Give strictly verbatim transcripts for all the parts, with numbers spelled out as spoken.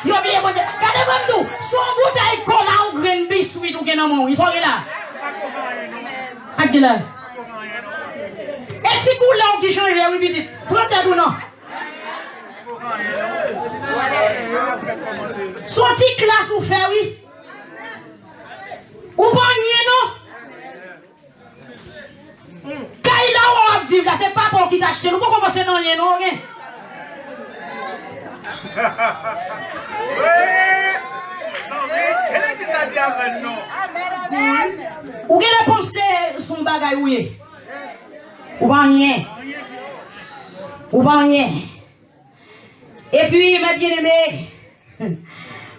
Yo bliye pote. Gade ban m di w, se yon boutèy kola, yon grenn biswit ou gen nan men w wi. Sa w gen la? Ak gen la? E ti koulè w ki chanje wi pitit. Pran tèt ou non. Se yon ti klas ou fè wi. Ou pa anyen non. Kay la w ap viv la, se papa w ki t achte l. Ou poko panse nan anyen non, oke? Wi! Zanmi, kile ki sa di amèn non? Ou genlè panse se yon bagay ou ye. Ou pa anyen. Ou pa anyen. Epi, mè byeneme,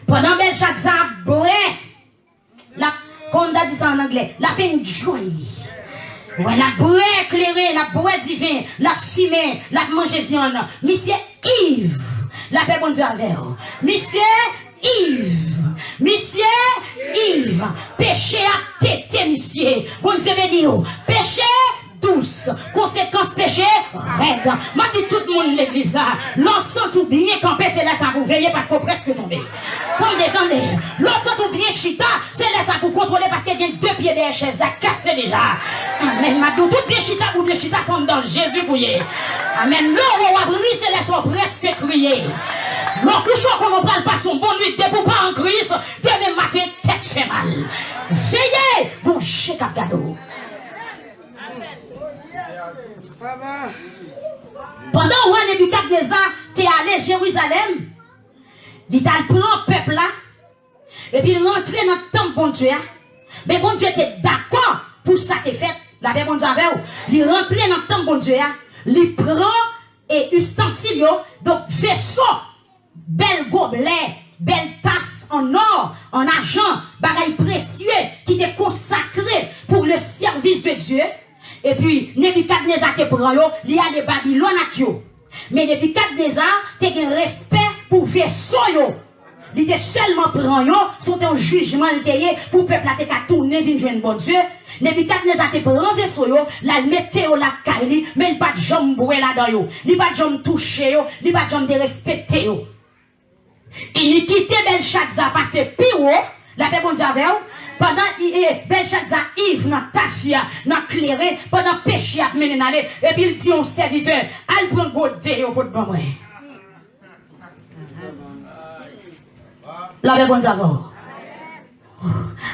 pandan Bèlchadza ap bwè, l ap, kòman m ta di sa an anglè? L ap enjoy. Wè, l ap bwè kleren, l ap bwè diven, l ap fimen, l ap manje vyann. Misye iv. Lapè Bondye avè w. Misye iv. Misye iv. Peche ap tete misye. Bondye beni w. Peche dous. Konsekans peche rèd. M ap di tout moun legliz la, lè w santi w byen kanpe, se lè sa pou w veye paske w prèske tonbe. Tande, tande. Lè w santi w byen chita, se lè sa pou w kontwole paske gen de pye dèyè chèz la, kase li la. Amèn. M ap di w tout byen chita pou w byen chita, se anndan Jezi pou w ye. Amèn. Lè w wè w ap ri, se lè sa w prèske kriye. Lè w kouche w konnen w pral pase yon bon nwit, depi w pa an Kris, demen maten tèt fè mal. Veye, gon je k ap gade w. Pandan wa Nebikadneza te ale Jerizalèm, li t al pran pèp la, epi l rantre nan tanp Bondye a. Men Bondye te dakò pou sa te fèt. Lapè Bondye avè w. Li rantre nan tanp Bondye a, li pran e istansil yo, donk veso, bèl goblè, bèl tas an nò, an ajan, bagay presye ki te konsakre pour le service de Dieu. Epi Nebikadneza te pran yo, li ale Babilòn ak yo. Men Nebikadneza te gen respè pou veso yo. Li te sèlman pran yo, se te yon jijman l te ye pou pèp la te ka tounen vin jwenn Bondye. Nebikadneza te pran veso yo, l al mete yo lakay li, men li pa t janm bwè ladan yo. Li pa t janm touche yo, li pa t janm derespekte yo. Inikite Bèlchadza pase pi wo, lapè Bondye avè w, pandan i- e, Bèlchadza iv nan tafya, nan kleren, pandan peche ap mennen n ale, epi l di yon sèvitè, al pran gode yo pot ban mwen. Lapè Bondye avè w.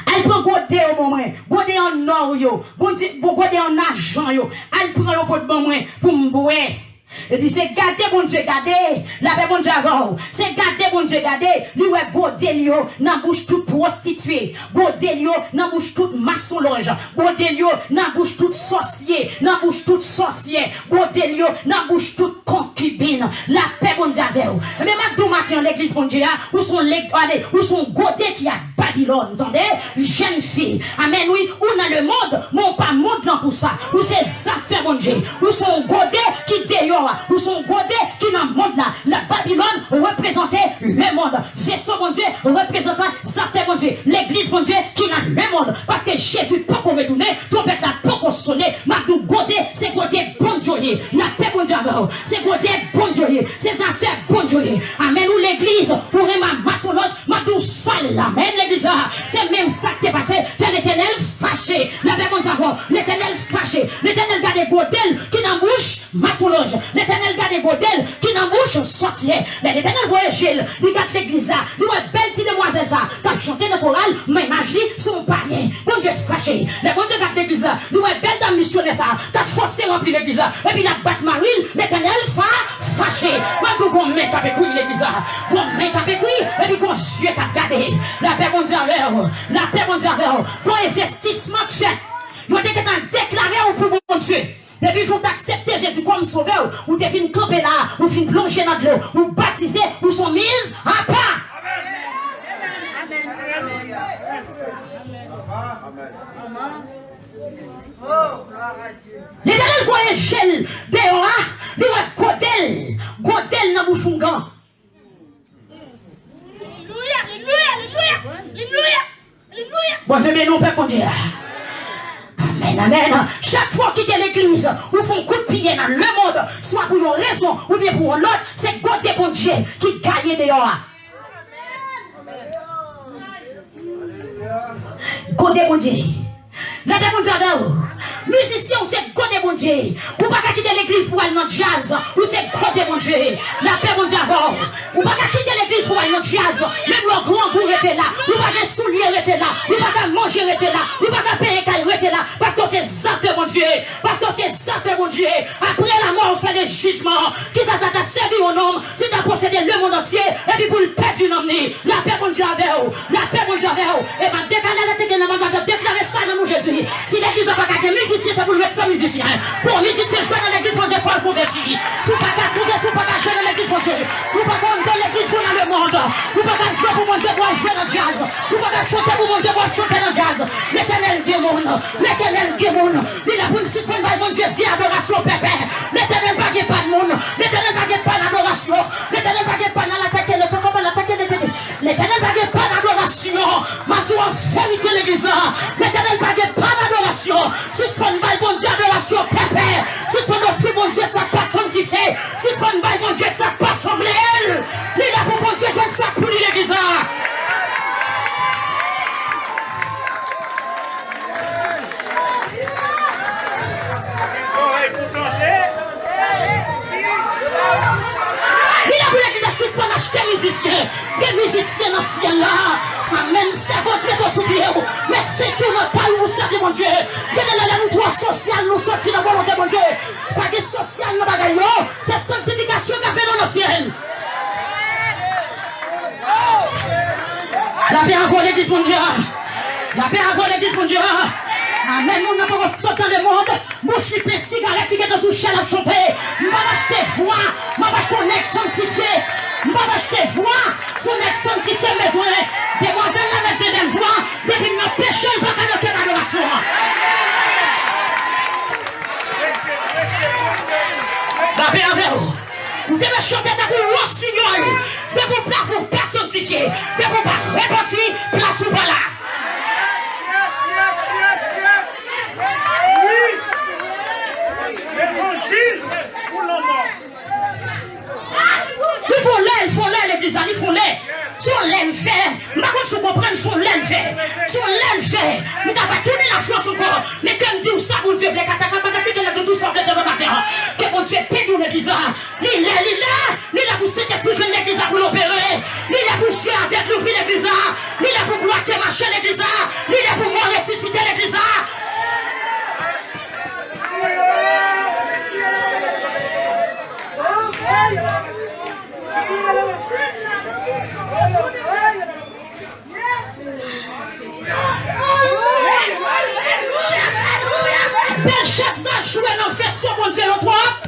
Al pran gode yo ban mwen. Gode an nò yo. Bondye, bon, gode an ajan yo. Al pran yo pot ban mwen pou m bwè. Epi se gade Bondye gade. Lapè Bondye avè w. Se gade Bondye gade. Li wè gode l yo nan bouch tout pwostitye. Gode l yo nan bouch tout masonlòj. Gode l yo nan bouch tout sòsye. Nan bouch tout sòsyè. Gode l yo nan bouch tout konkibin. Lapè Bondye avè w. Men m ap di w maten an, legliz Bondye a, ou se yon leg-, ale, ou se yon gode ki ak Babilòn, tande? Jèn fi. Amèn, wi. Ou nan lemonn, men ou pa mond lan pou sa. Ou se zafè Bondye. Ou se yon gode ki deyò a. Ou se yon gode ki nan mond la. La Babilòn reprezante lemonn. Veso Bondye reprezante zafè Bondye. Legliz Bondye ki nan lemonn. Paske Jezi poko retounen, twonpèt la poko sonnen. M ap di w gode, se gode Bondye w ye. Lapè Bondye avè w. Se gode Bondye w ye. Se zafè Bondye w ye. Amèn. Ou legliz, ou renmen masonlòj, m ap di w sal. Amèn, legliz la. Se menm sa k te pase. Fè Letènèl fache. Lapè Bondye avè w. Letènèl fache. Letènèl gade gode l ki nan bouch masonlòj. Letènèl gade gode l ki nan bouch sòsyè. Lè Letènèl voye je l, li gad legliz la, li wè bèl ti demwazèl sa k ap chante nan koral, men imaj li se yon payen. Bondye fache. Lè Bondye gad legliz la, li wè bèl dam misyonè sa k ap fòse ranpli legliz la, epi l ap bat mari l, Letènèl fa-, fache. M ap di w gon men k ap ekri legliz la. Gon men k ap ekri, epi gon zye k ap gade. Lapè Bondye avè w. Lapè Bondye avè w. Gon envestisman k fèt. Yo te gentan deklare w pou Bondye. Depi jou w t aksepte Jezi kòm sovè w, ou te fin kanpe la, ou fin plonje nan dlo, ou batize, ou se yon miz apa. Letènèl voye je l deyò a, li wè gode l, gode l nan bouch oungan. Alelouya, alelouya, alelouya, alelouya, alelouya. Bondye beni w, pèp Bondye a. Amèn, amèn. Chak fwa w kite legliz, ou fè yon kout pye nan lemonn, swa pou yon rezon oubyen pou yon lòt, se gode Bondye ki gaye deyò a. Gode Bondye. Lapè Bondye avè w. Mizisyen, ou se gode Bondye. Ou pa ka kite legliz pou al nan djaz. Ou se gode Bondye. Lapè Bondye avè w. Ou pa ka kite legliz pou al nan djaz. Menm lè w grangou, rete la. Ou pa gen soulye, rete la. Ou pa ka manje, rete la. Ou pa ka peye kay, rete la. Paske w se zafè Bondye. Paske w se zafè Bondye. Apre lanmò w, se le jijman. Kisa sa ta sèvi yon nonm si l ta posede lemonn antye epi pou l pèdi nanm li? Lapè Bondye avè w. Lapè Bondye avè w. E pa deklare la te gen nan manda, deklare sa nan non Jezi. Si legliz la pa ka gen mizisyen, se pou l ret san mizisyen. Pou yon mizisyen jwe nan legliz Bondye, fò l konvèti. Si w pa ka konvèti, ou pa ka jwe nan legliz Bondye. Ou pa ka anndan legliz pou nan lemonn. Ou pa ka jwe pou Bondye pou al jwe nan djaz. Ou pa ka chante pou Bondye pou al chante nan djaz. Letènèl gen moun. Letènèl gen moun. Li la pou n sispann bay Bondye vye adorasyon pèpè. Letènèl pa gen pa n moun. Letènèl pa gen pa n adorasyon. Letènèl pa gen pa n al atake lè, kòman l atake lè, tete. Letènèl pa gen pa n adorasyon. M ap di w an verite, legliz la. Letènèl pa gen pa n adorasyon. Sispann bay Bondye adorasyon pèpè. Sispann ofri Bondye sa k pa sanntifye. Sispann bay Bondye sa k pa sanble l. Li la pou Bondye jwenn sa k pou li, legliz la. Li la pou legliz la sispann achte mizisyen. Gen mizisyen nan syèl la. Amèn. Sèvant, mete w sou pye w. Met senti w nan tay ou pou sèvi Bondye. Gen de lè, lè nou twò sosyal, nou soti nan volonte Bondye. Pa gen sosyal nan bagay yo. Se sanktifikasyon k ap mennen w nan syèl. Lapè avè w, legliz Bondye a. Lapè avè w, legliz Bondye a. Amèn. Moun nan poko sot nan lemonn. Bouch li plen sigarèt, li gentan sou chè, l ap chante. M p ap achte vwa. M ap achte yon nèg sanntifye. M p ap achte vwa. Se yon nèg sanntifye m bezwen. Demwazèl la mèt gen bèl vwa. Depi m nan peche, l pa ka nan kè adorasyon an. Lapè avè w. Ou te dwe chante tankou Wòsinyòl. Depi w pa, ou pa sanntifye. Depi w pa repanti, plas ou pa la. Wi. Levanjil pou lanmò. Li fon lè, li fon lè, legliz la, li fon lè. Se yon lè l fè. M pa konn si w konprann, se yon lè l fè. Se yon lè l fè. M ka pa tounen lafrans ankò. Men ke m di w sa Bondye vle, kata ka pa kite lè de tou sa w vle devan maten an. Ke Bondye beni w, legliz la. Li lè, li lè. Li lè pou Sentespri jwenn legliz la pou l opere. Li lè pou zye avèg louvri legliz la. Li lè pou bwate mache legliz la. Li lè pou mò resisite legliz la. Bèlchazza jwe nan veso Bondye yo twòp.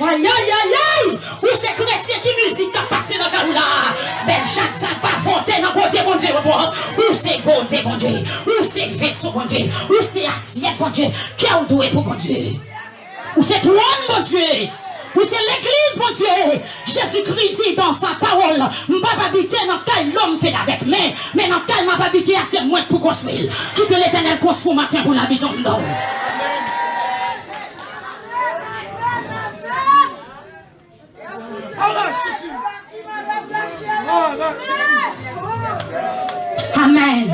Ayayayay! Ou se kretyen ki mizik k ap pase nan kay ou la? Bèlchazza pa vote nan gode Bondye yo twòp. Ou se gode Bondye. Ou se veso Bondye. Ou se asyèt Bondye. Kè w dwe pou Bondye. Ou se twòn Bondye. Ou se legliz Bondye. Jezikri di dans sa pawòl, m p ap abite nan kay lòm fèt avèk men, men nan kay m ap abite a, se mwen k pou konstwi l. Kite Letènèl konstwi w maten pou l abite anndan w. Ala Jezi! Ala Jezi! Amèn.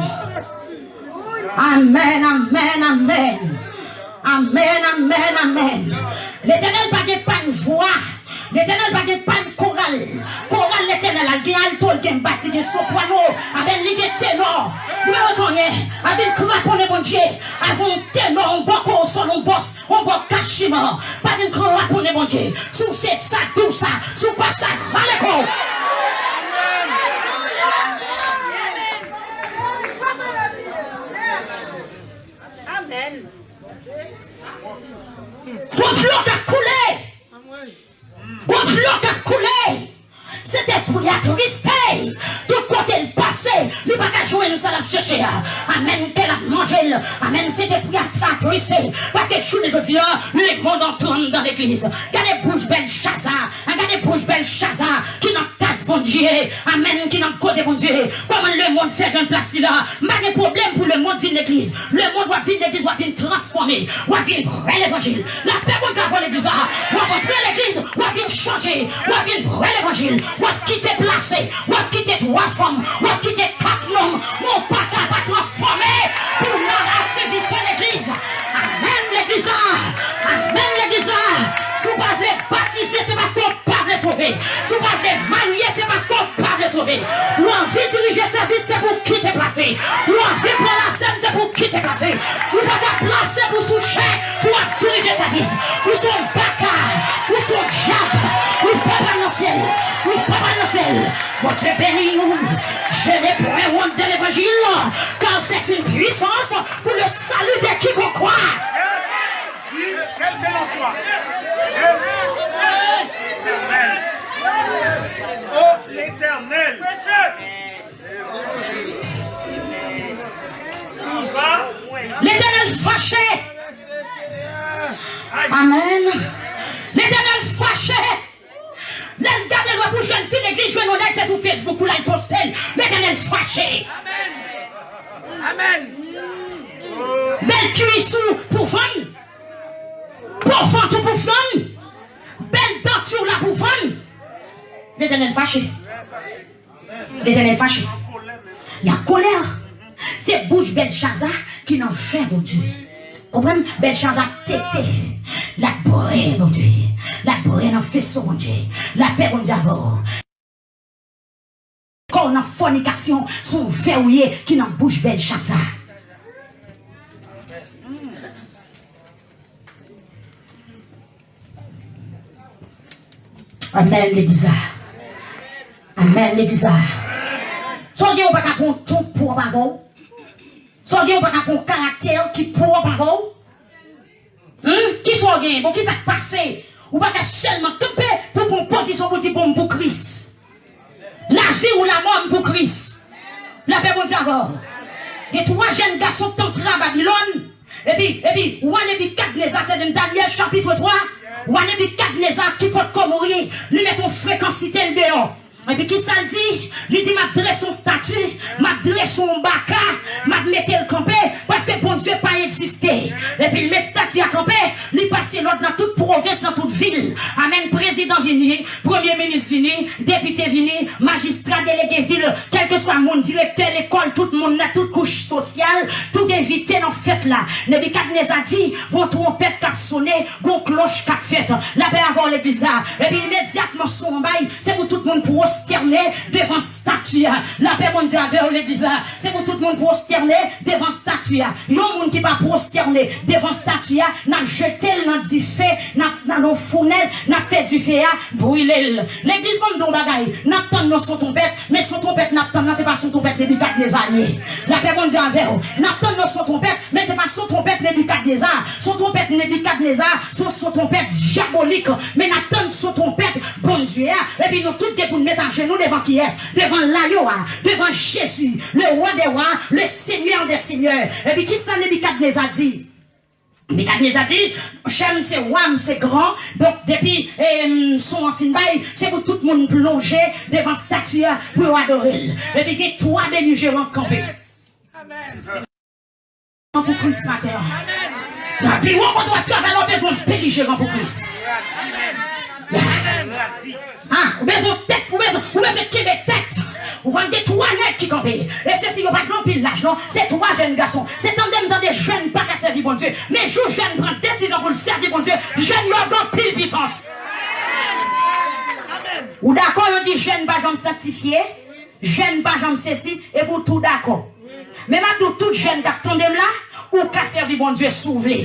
Amèn, amèn, amèn. Amèn, amèn, amèn. Letènèl pa gen pa n vwa. Letènèl pa gen pa n koral. Koral Letènèl la, l gen alto, l gen bas, li gen soprano. Amèn, li gen tenò. Li pa manke anyen. A vin kraponnen Bondye. Avè yon tenò, yon bò konsòn, yon bò, yon bò kachiman. Pa vin kraponnen Bondye. Si w se sa, di w sa. Si w pa sa, rale kò w. Amèn. Gon dlo k ap koule. Gon dlo k ap koule. Sentespri a triste. Tout kote l pase, li pa ka jwenn sa l ap chèche a. Amèn. Kè l ap manje l. Amèn. Sentespri a triste. Paske jounen jodi a, lemonn antre anndan legliz. Gade bouch Bèlchazza. Gade bouch Bèlchazza ki nan tas Bondye. Amèn. Ki nan gode Bondye. Kòman lemonn fè jwenn plas li la? M pa gen pwoblèm pou lemonn vin legliz. Lemonn w ap vin legliz, w ap vin transfòme, w ap vin prè levanjil. Lapè Bondye avè w legliz la. W ap antre legliz, w ap vin chanje, w ap vin prè levanjil. W ap kite plase, w ap kite twa fanm, w ap kite kat nonm. Men w pa ka pa transfòme. Ou anvi dirije sèvis, se pou w kite plase. Ou anvi pran lasèn, se pou w kite plase. Ou pa ka plase pou sou chè pou w ap dirije sèvis. Ou se yon baka, ou se yon dyab, ou pa pral nan syèl, ou pa pral nan syèl. Bondye beni w. Je n'ai point honte de l'évangile, car c'est une puissance pour le salut de quiconque croit. Quel que l'on soit. Éternel. Oh, l'Éternel. Letènèl fache. Amèn. Letènèl fache. Lè l gade lwa pou jwenn fi legliz jwenn yon nèg se sou Facebook pou l al poste l. Letènèl fache. Amèn. Bèl kwis ou pou vann. Po vant ou pou vann. Bèl danti w la pou vann. Letènèl fache. Letènèl fache. Li an kolè. Se bouch Bèlchaza ki nan fè Bondye. Konprann? Bèlchaza tete. L ap brè Bondye. L ap brè nan feso Bondye. Lapè Bondye avè w. Kò w nan fònikasyon, se yon vè ou ye ki nan bouch Bèlchaza. Amèn, legliz la. Amèn, legliz la. Sa w gen, ou pa ka pran yon ton pwòp avè w. Sa w gen, ou pa ka pran yon karaktè ki pwòp avè w. Hum? Kisa w gen? Bon, kisa k pase? Ou pa ka sèlman kanpe pou pran yon pozisyon pou di, bon, m pou Kris. Lavi ou lamò, m pou Kris. Lapè Bondye avè w. Gen twa jèn gason tantra Babilòn. Epi, epi, wa Nebikadneza, se nan Danyèl chapit twa, wa Nebikadneza ki potko mouri, li met yon frekansite l deyò. Epi kisa l di? Li di, m ap drese yon estati, m ap drese yon baka, m ap mete l kanpe, paske Bondye pa egziste. Epi l met estati a kanpe, li pase lòd nan tout pwovens, nan tout vil. Amèn. Prezidan vini, premye minis vini, depite vini, majistra, delege vil, kèlkeswa moun, direktè lekòl, tout moun nan tout kouch sosyal, tout envite nan fèt la. Nebikadneza di, gon twonpèt k ap sonnen, gon kloch k ap fèt. Lapè avè w, legliz la. Epi imedyatman son an bay, se pou tout moun pwostène devan estati a. Lapè Bondye avè w, legliz la. Se pou tout moun pwostène devan estati a. Yon moun ki pa pwostène devan estati a, n ap jete l nan dife, n ap nan yon founèy, n ap fè dife a brile l. Legliz, ban m di w yon bagay. N ap tann nan son twonpèt, men son twonpèt n ap tann nan, se pa son twonpèt Nebikadneza li ye. Lapè Bondye avè w. N ap tann nan son twonpèt, men se pa son twonpèt Nebikadneza. Son twonpèt Nebikadneza, se yon son twonpèt dyabolik. Men n ap tann son twonpèt Bondye a. Epi nou tout gen pou n met ajenou devan kiyès? Devan layo a, devan Jezi, le roi des rois, le seigneur des seigneurs. Epi kisa Nebikadneza di? Nebikadneza di, chè m se wa, m se gran. Donk depi, em, son an fin bay, se pou tout moun plonje devan estati a pou yo adore l. Epi gen twa belijeran k kanpe. Amèn. Pou Kris maten an. Nan biwo kote w ap travay la, ou bezwen yon belijeran pou Kris. Ah, ou bezwen tèt, ou bezwen, ou bezwen kenbe tèt. Ou konn gen twa nèg ki kanpe. E se si yo pa t gen anpil laj non. Se twa jèn gason. Se tande m tande jèn pa ka sèvi Bondye. Men jou jèn pran desizyon pou l sèvi Bondye, jèn yo gen anpil pisans. Ou dakò yo di jèn pa janm sanktifye? Jèn pa janm sesi, epi w tou dakò. Men m ap di w, tout jèn k ap tande m la, ou ka sèvi Bondye si w vle.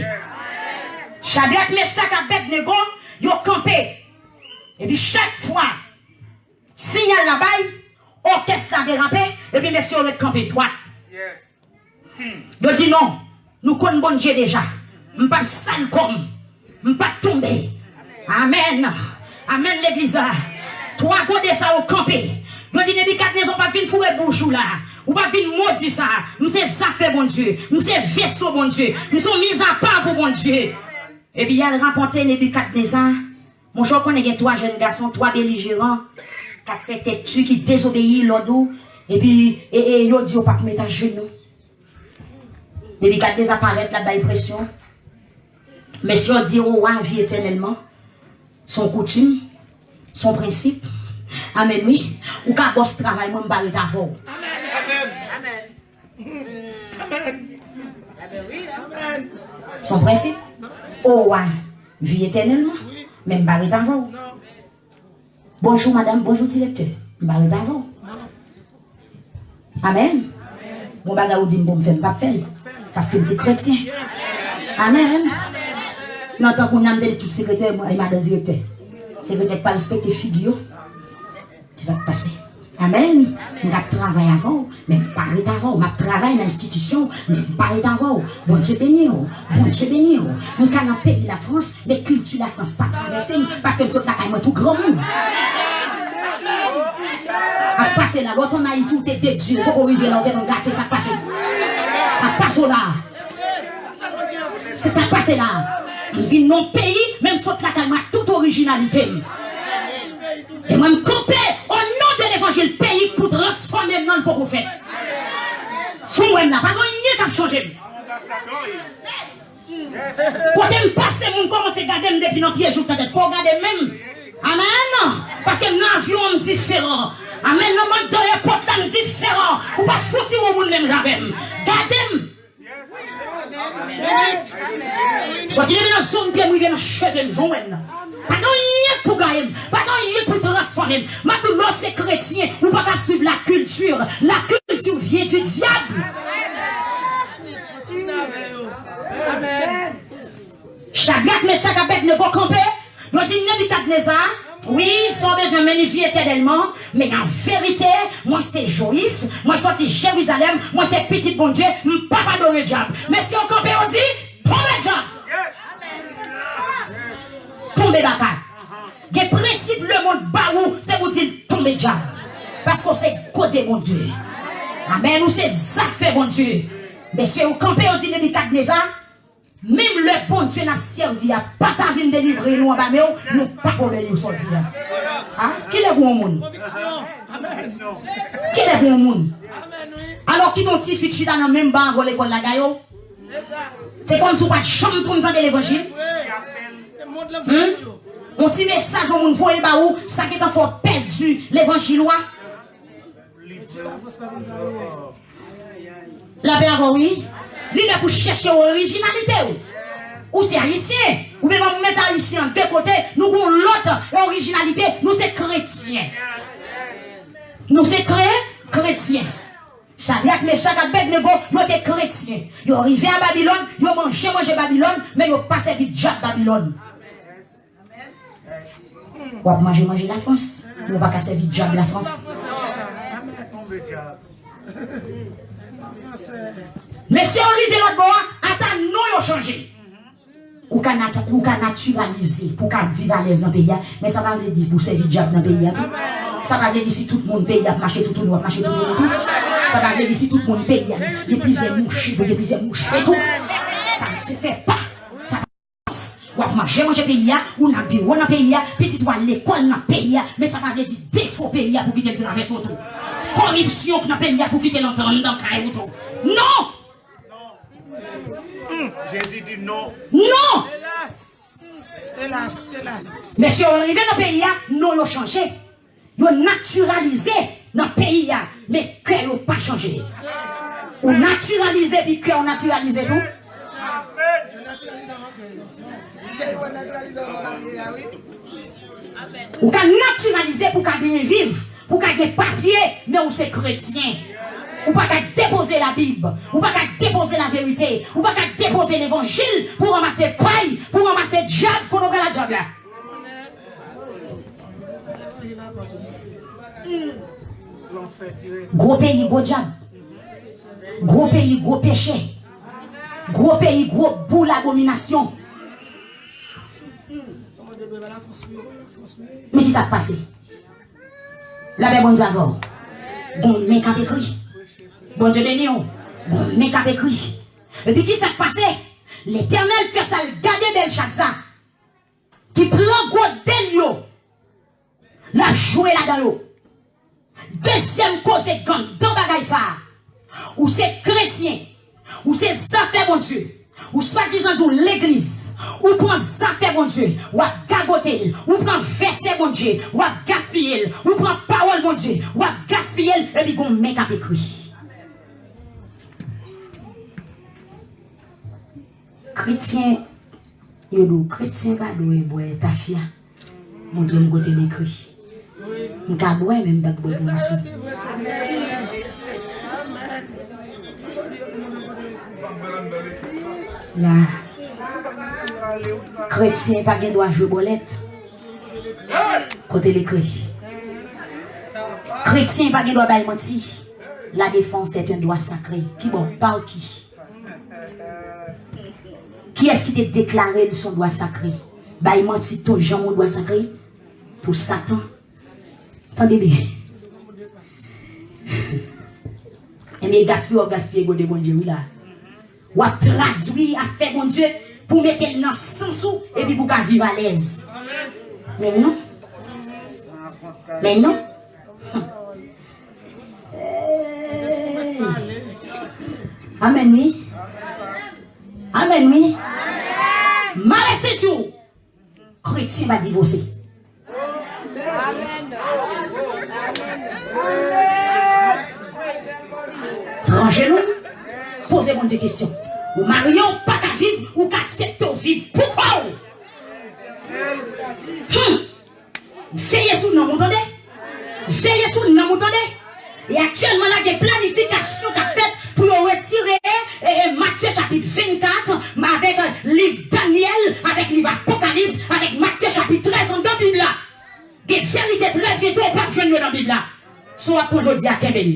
Chadrak, Mechak, Abèdnego, yo kanpe. Epi chak fwa siyal la bay, òkès la derape, epi mesye yo ret kanpe dwat. Yo di, non, nou konn Bondye deja. M p ap sal kò m. M p ap tonbe. Amèn. Amèn, legliz la. Twa gode sa yo kanpe. Yo di, Nebikadneza, w p ap vin foure bouch ou la. Ou p ap vin modi sa. M se zafè Bondye. M se veso Bondye. M se yon mizapa pou Bondye. Epi y al rapòte Nebikadneza. Monchè, w konnen gen twa jèn gason, twa belijeran, k ap fè tèt di, ki dezobeyi lòd ou, epi e, e, yo di yo p ap met ajenou. Nebikadneza parèt, l ap bay presyon. Mesye yo di, o wa, vi etènèlman. Se yon koutim, se yon prensip. Amèn, wi. Ou ka bòs travay mwen, m pa ret avè w. Amèn. Amèn. Se yon prensip. O wa, vi etènèlman. Men m pa ret avè w. Bonjou, madanm. Bonjou, direktè. M pa ret avè w. Amèn. Gon bagay ou di m pou m fè, m p ap fè l. Paske m se kretyen. Amèn. Nan tan kounye a, m te di tout sekretè e madan direktè. Sekretè k pa respekte figi yo. Se sa k pase. Amèn. M ap travay avè w, men m pa ret avè w. M ap travay nan enstitisyon, men m pa ret avè w. Bondye beni w. Bondye beni w. M ka nan peyi Lafrans, men kilti Lafrans pa travèse m, paske m sot lakay mwen tou granmoun. Ap pase la, lòt ann Ayiti ou te de Dye, ou poko rive la, ou gentan gate, sa k pase? Ap pase w la. Se sa k pase la. M vin nan peyi, men m sot lakay mwen ak tout orijinalite m. E mwen m kanpe o non de levanjil, peyi k pou transfòme m nan l poko fèt. Jan w wè m la, pa gen anyen k ap chanje m. Kote m pase, moun kòmanse gade m depi nan pye jouk nan tèt. Fò w gade m menm. Amèn. Paske m nan avyon an, m diferan. Amèn. Nan mòd dan èpòt la, m diferan. Ou pa fouti wè moun menm jan avè m. Gade m. Soti depi nan zòn pye m rive nan cheve m, jan w wè m nan. Pa gen anyen k pou gaye m. Pa gen anyen k pou transfòme m. M ap di w, lè w se kretyen, ou pa ka swiv la kilti. La kilti vyen di dyab. Amèn. Chadrak, Mechak, Abèdnego kanpe. Yo di Nebikadneza, wi, sa w bezwen, men li viv etènèlman. Men an verite, mwen se Jwif, mwen soti Jerizalèm, mwen se pitit Bondye, m p ap adore dyab. Mesye yo kanpe, yo di, tonbe dyab! Tonbe baka. Gen prensip lemonn ba ou, se pou di l tonbe dyab. Paske w se kote Bondye. Amèn, ou se zafè Bondye. Mesye yo kanpe, yo di Nebikadneza, menm lè Bondye n ap sèvi a pa ta vin delivre nou anba men w, nou p ap obeye w sa w di a. A? Kilè pou yon moun? Kilè pou yon moun? Alò kite yon ti fi chita nan menm ban avè w lekòl la, gaye w. Se kòmsi w pa t janm konn tande levanjil. Hmm? Yon ti mesaj yon moun voye ba ou, sa gentan fè w pèdi levanjil ou a. Lapè avè w, wi. Li lè pou chèche orijinalite w. Ou se ayisyen. Ou menm mèt ayisyen an de kote, nou gon lòt orijinalite, nou se kretyen. Nou se kre, kretyen. Chadrak, Mechak, Abèdnego, yo te kretyen. Yo rive a Babilòn, yo manje manje Babilòn, men yo pa sèvi dyab Babilòn. W ap manje manje Lafrans, men w pa ka sèvi dyab Lafrans. Mesye yo rive lòt bò a, ata non yo chanje. Ou ka nat-, ou ka natiralize pou w ka viv alèz nan peyi a, men sa pa vle di pou w sèvi dyab nan peyi a tou. Sa pa vle di si tout moun peyi a ap mache toutouni, w ap mache toutouni tou. Sa pa vle di si tout moun peyi a gen plizyè mouche, gen plizyè mouche tou. Sa se fè pa. Sa pa w ap manje manje peyi a, ou nan biwo nan peyi a, pitit ou al lekòl nan peyi a, men sa pa vle di defo peyi a pou kite l travèse w tou. Koripsyon k nan peyi a pou kite l antre anndan kay ou tou. Non! Jezi di non. Non! Elas! Elas, elas! Mesye yo rive nan peyi a, non yo chanje. Yo natiralize nan peyi a, men kè yo pa chanje. Ou natiralize, epi kè w natiralize tou. Ou ka natiralize pou w ka byen viv, pou w ka gen papye, men ou se kretyen. Ou pa ka depoze Labib, ou pa ka depoze laverite, ou pa ka depoze levanjil pou w ranmase pay, pou w ranmase dyab, kote w pral ak dyab la. Gwo peyi, gwo dyab. Gwo peyi, gwo peche. Gwo peyi, gwo boul abominasyon. Men ki sa k pase? Lapè Bondye avè w. Gon men k ap ekri. Bondye beni w. Gon men k ap ekri. Epi ki sa k pase? Letènèl fè sa l gade Bèlchadza ki pran gwo dèl yo, l ap jwe ladan yo. Dezyèm koze anndan bagay sa a, ou se kretyen, ou se zafè Bondye, ou swadizan di w legliz, ou pran zafè Bondye, w ap gagote l, ou pran vèsè Bondye, w ap gaspiye l, ou pran pawòl Bondye, w ap gaspiye l, epi gon men k ap ekri. Kretyen, yo di w kretyen pa dwe bwè tafya. Montre m kote l ekri. M ka bwè, men m p ap bwè pou misye. La. Kretyen pa gen dwa jwe bòlèt. Kote l ekri? Kretyen pa gen dwa bay manti. La défense est un droit sacré. Ki bò? Pa w ki? Kiyès ki te deklare l se yon dwa sakre? Bay manti tou janm yon dwa sakre pou Satan. Tande byen. Ebyen, gaspiye w ap gaspiye gode Bondye, wi, la. W ap tradui afè Bondye pou mete l nan sans ou epi pou w ka viv alèz. Men non. Men non. Hey. Amèn, wi. Amèn, wi. Mare senti w. Kretyen pa divòse. Ranje nou. Poze Bondye kesyon. Ou marye, ou pa ka viv, ou ka aksepte w viv pou kò w. Hmm. Veye sou nanm ou, tande. Veye sou nanm ou, tande. E aktyèlman la, gen planifikasyon k ap fèt pou yo retire, e, e, Matye chapit vennkat, m avèk, e, liv Danyèl, avèk liv Apokalips, avèk Matye chapit trèz anndan Bib la. Gen verite trè byento w p ap jwenn yo nan Bib la. Si w ap pran jodi a, kenbe l.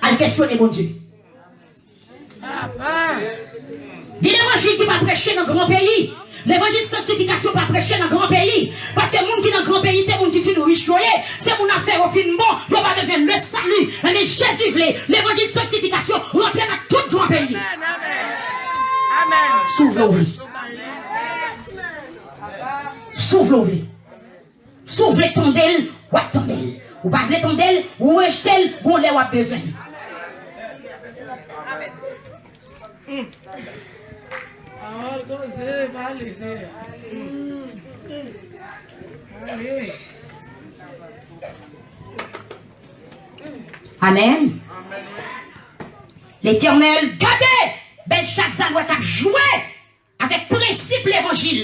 Al kesyone Bondye. Gen levanjil ki pa preche nan gran peyi. Levanjil sanktifikasyon pa preche nan gran peyi. Paske moun ki nan gran peyi, se moun ki fin rich yo ye. Se moun afè yo fin bon. Yo pa bezwen le sali. Men Jezi vle levanjil sanktifikasyon rantre nan tout gran peyi. Amèn. Amèn. Amèn. Si w vle, w vle. Si w vle, w vle. Si w vle tande l, w ap tande l. Ou pa vle tande l, ou rejte l, gon lè w ap bezwen l. Pawòl koze, pale, Seyè. Pale. Amèn. Letènèl gade Bèlchazar wè k ap jwe avèk prensip levanjil.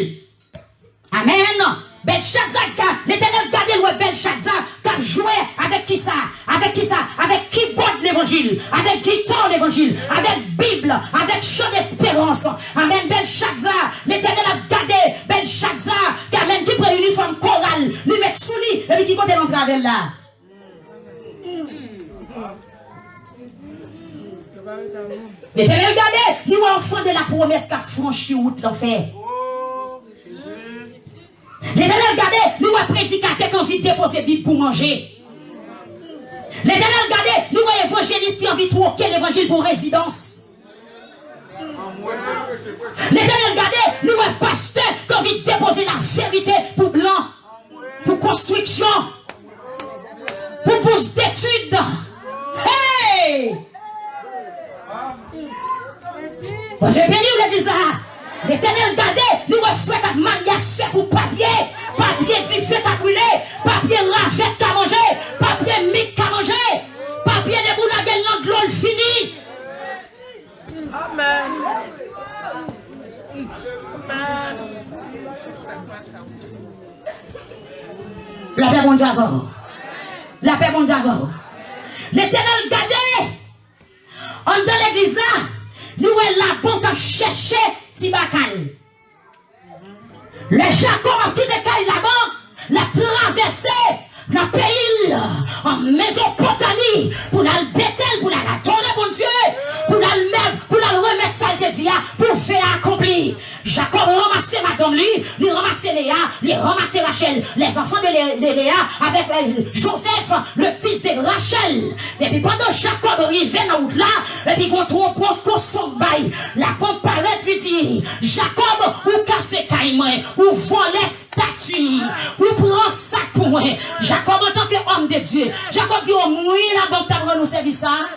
Amèn. Bèlchazar, ga-, Letènèl gade l wè Bèlchazar k ap jwe avèk kisa? Avèk kisa? Avèk kibòd levanjil, avèk gita levanjil, avèk Bib, avèk chan desperans. Amèn. Bèlchazar, Letènèl ap gade Bèlchazar, amèn, ki pran inifòm koral, li met sou li, epi ki kote l antre avè l la? Letènèl gade, li wè enfant de la promesse k ap franchi wout lanfè. Letènèl gade, li wè predikatè k anvi depoze Bib pou manje. Letènèl gade, li wè evanjelis ki anvi twoke levanjil pou rezidans. Letènèl gade, li wè pastè k anvi depoze laverite pou blan, pou konstriksyon, pou bous detid. Hey! Bondye beni w, legliz la. Letènèl gade, li wè frè k ap marye ak sè pou papye, papye dife ka brile, papye ravèt ka manje, papye mik ka manje, papye depi w lage l nan dlo l fini. Amèn. Amèn. Lapè Bondye avè w. Lapè Bondye avè w. Letènèl gade anndan legliz la, li wè Laban k ap chèche ti baka l. Lè Jakòb ap kite kay Laban, l ap travèse nan peyi l, an Mezopotami, pou l al Betèl, pou l al adore Bondye, pou l al mèt, pou l al remèt sa l te di a, pou ve a akonpli. Jakòb ranmase madanm li, li ranmase Leya, li ranmase Rachèl, les enfants de Lé-, de Léa avec, euh, Joseph, le fils de Rachel. Epi pandan Jakòb rive nan wout la, epi gon twonpon, gon son bay. Laban parèt, li di, Jakòb, ou kase kay mwen, ou vòlè stati m, ou pran sa k pou mwen. Jakòb, antanke òm de Dye, Jakòb di, o mwen Laban k t ap rann ou sèvis sa a.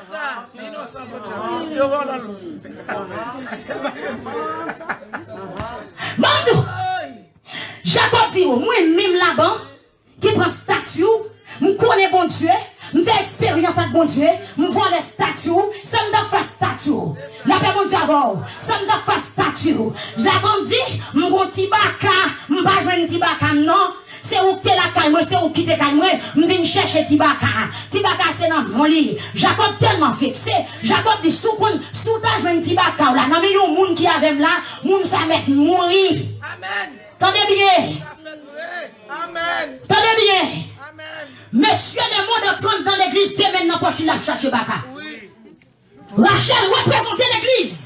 Ban m di w, Jakòb di, o mwen menm Laban, ki pran stati w, m konnen Bondye, M fè eksperyans ak Bondye, m vòlè stati w, sa m t ap fè stati w? Lapè Bondye avè w, sa m t ap fè stati w? Laban di, m gon ti baka, m pa jwenn ti baka m non. Se ou k te lakay mwen, se ou k kite kay mwen, m vin chèche ti baka. Ti baka se nan non li. Jakòb tèlman vekse, Jakòb di, si w konn, si w ta jwenn ti baka w la nan men yon moun ki avè m la, moun sa mèt mouri. Amèn. Tande byen. Sa fèt vre. Amèn. Tande byen. Amèn. Mesye, lemonn antre anndan legliz, te men l nan pòch li, l ap chache baka. Wi. Rachèl reprezante legliz.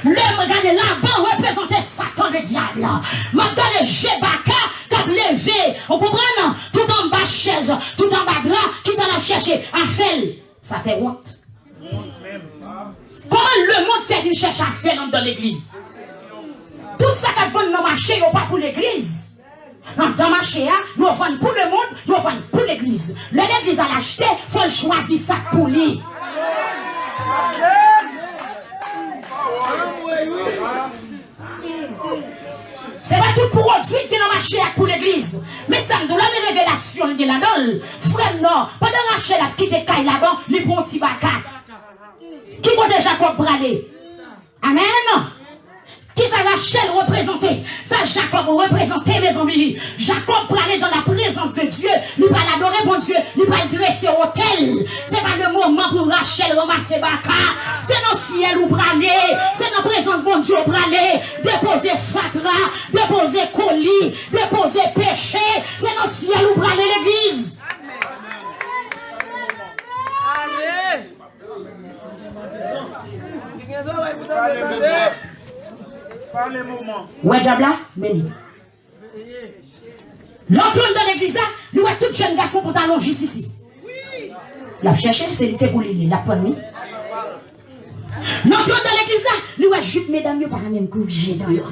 Lè mwen gade Laban reprezante Satan ledyab. M ap gade je baka k ap leve, ou konprann? Tout anba chèz, tout anba dra, kisa l ap chèche? Afè l. Sa fè wont. Kòman lemonn fè vin chèche afè l anndan legliz? Tout sa k ap vann nan mache yo pa pou legliz. Anndan mache a, yo vann pou lemonn, yo vann pou legliz. Lè legliz al achte, fò l chwazi sa k pou li. Se pa tout pwodui ki nan mache a k pou legliz. Men sa m di w la, men revelasyon l gen ladan l. Frè m non, pandan Rachèl ap kite kay Laban, li pran yon ti baka. Ki kote Jakòb prale? Amèn. Kisa Rachèl reprezante? Sa Jakòb reprezante, mezanmi. Jakòb prale dans la présence de Dieu. Li pral adore Bondye. Li pral drese otèl. Se pa le moman pou Rachèl ranmase baka. Se nan syèl ou prale. Se nan prezans Bondye ou prale. Depoze fatra. Depoze koli. Depoze peche. Se nan syèl ou prale, legliz. Ale. Wè dyab la? Men li. Lè w antre anndan legliz la, li wè tout jèn gason pantalon jis isi. L ap chèche, se li, se pou li li, l ap pran li. Lè w antre anndan legliz la, li wè jip medam yo pa menm kouvri je dan yo.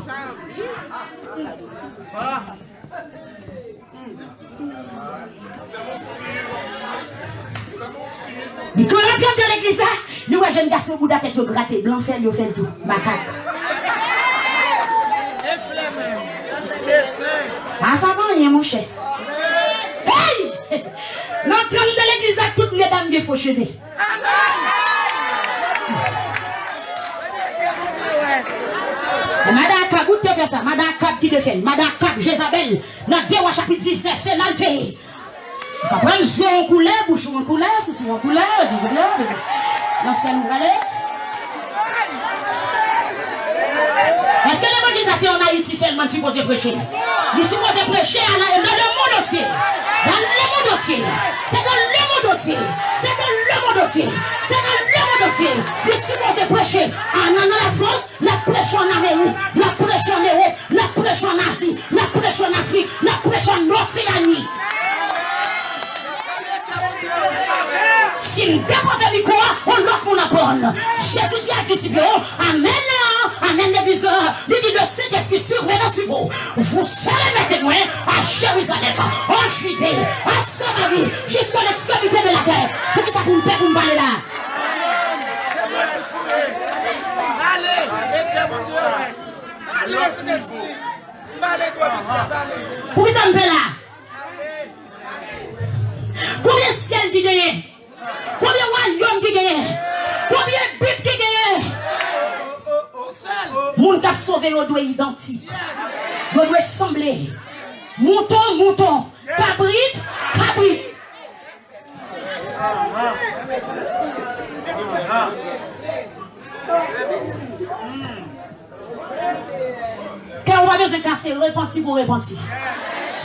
Li tou rantre anndan legliz la, li wè jèn gason bouda tèt yo grate, blan fè l, yo fè l tou, makak. A sa pa anyen, monchè. Hey! Nan trannde legliz la, tout medam gen fo cheve. E madan Akab, ou te fè sa. Madan Akab ki te fè l. Madan Akab, Jezabèl, nan de Wa chapit diznèf, se la l te ye. Ou ka pran zye w an koulè, bouch ou an koulè, souse w an koulè, di, di, di, nan syèl ou prale. Èske levanjil sa se ann Ayiti sèlman li sipoze preche? Li sipoze preche à la, dans le monde entier. Dans le monde entier. C'est dans le monde entier. C'est dans le monde entier. C'est dans le monde entier. Li sipoze preche an, an, an Lafrans, l ap preche an Amerik, l ap preche an Ewòp, l ap preche an Azi, l ap preche an Afrik, l ap preche an Oseyani. Si m depoze mikwo a, yon lòt moun ap pran l. Jezi di a disip yo, amèn, amèn, legliz la, li di, le Saint-Esprit surviendra sur vous. Vous serez mes témoins à Jérusalem, en Judée, à Samarie, jusqu'à l'extrémité de la terre. Poukisa pou m pè pou m pale la? Ale, e kè Bondye wè. Ale, Sentespri. M ale twò plis, ale. Poukisa m pè la? Konbyen syèl ki genyen? Konbyen wayòm ki genyen? Konbyen Bib ki genyen? Moun k ap sove yo dwe idantik. Yo dwe sanble. Mouton, mouton. Kabrit, kabrit. Kè w pa bezwen kase, repanti pou repanti.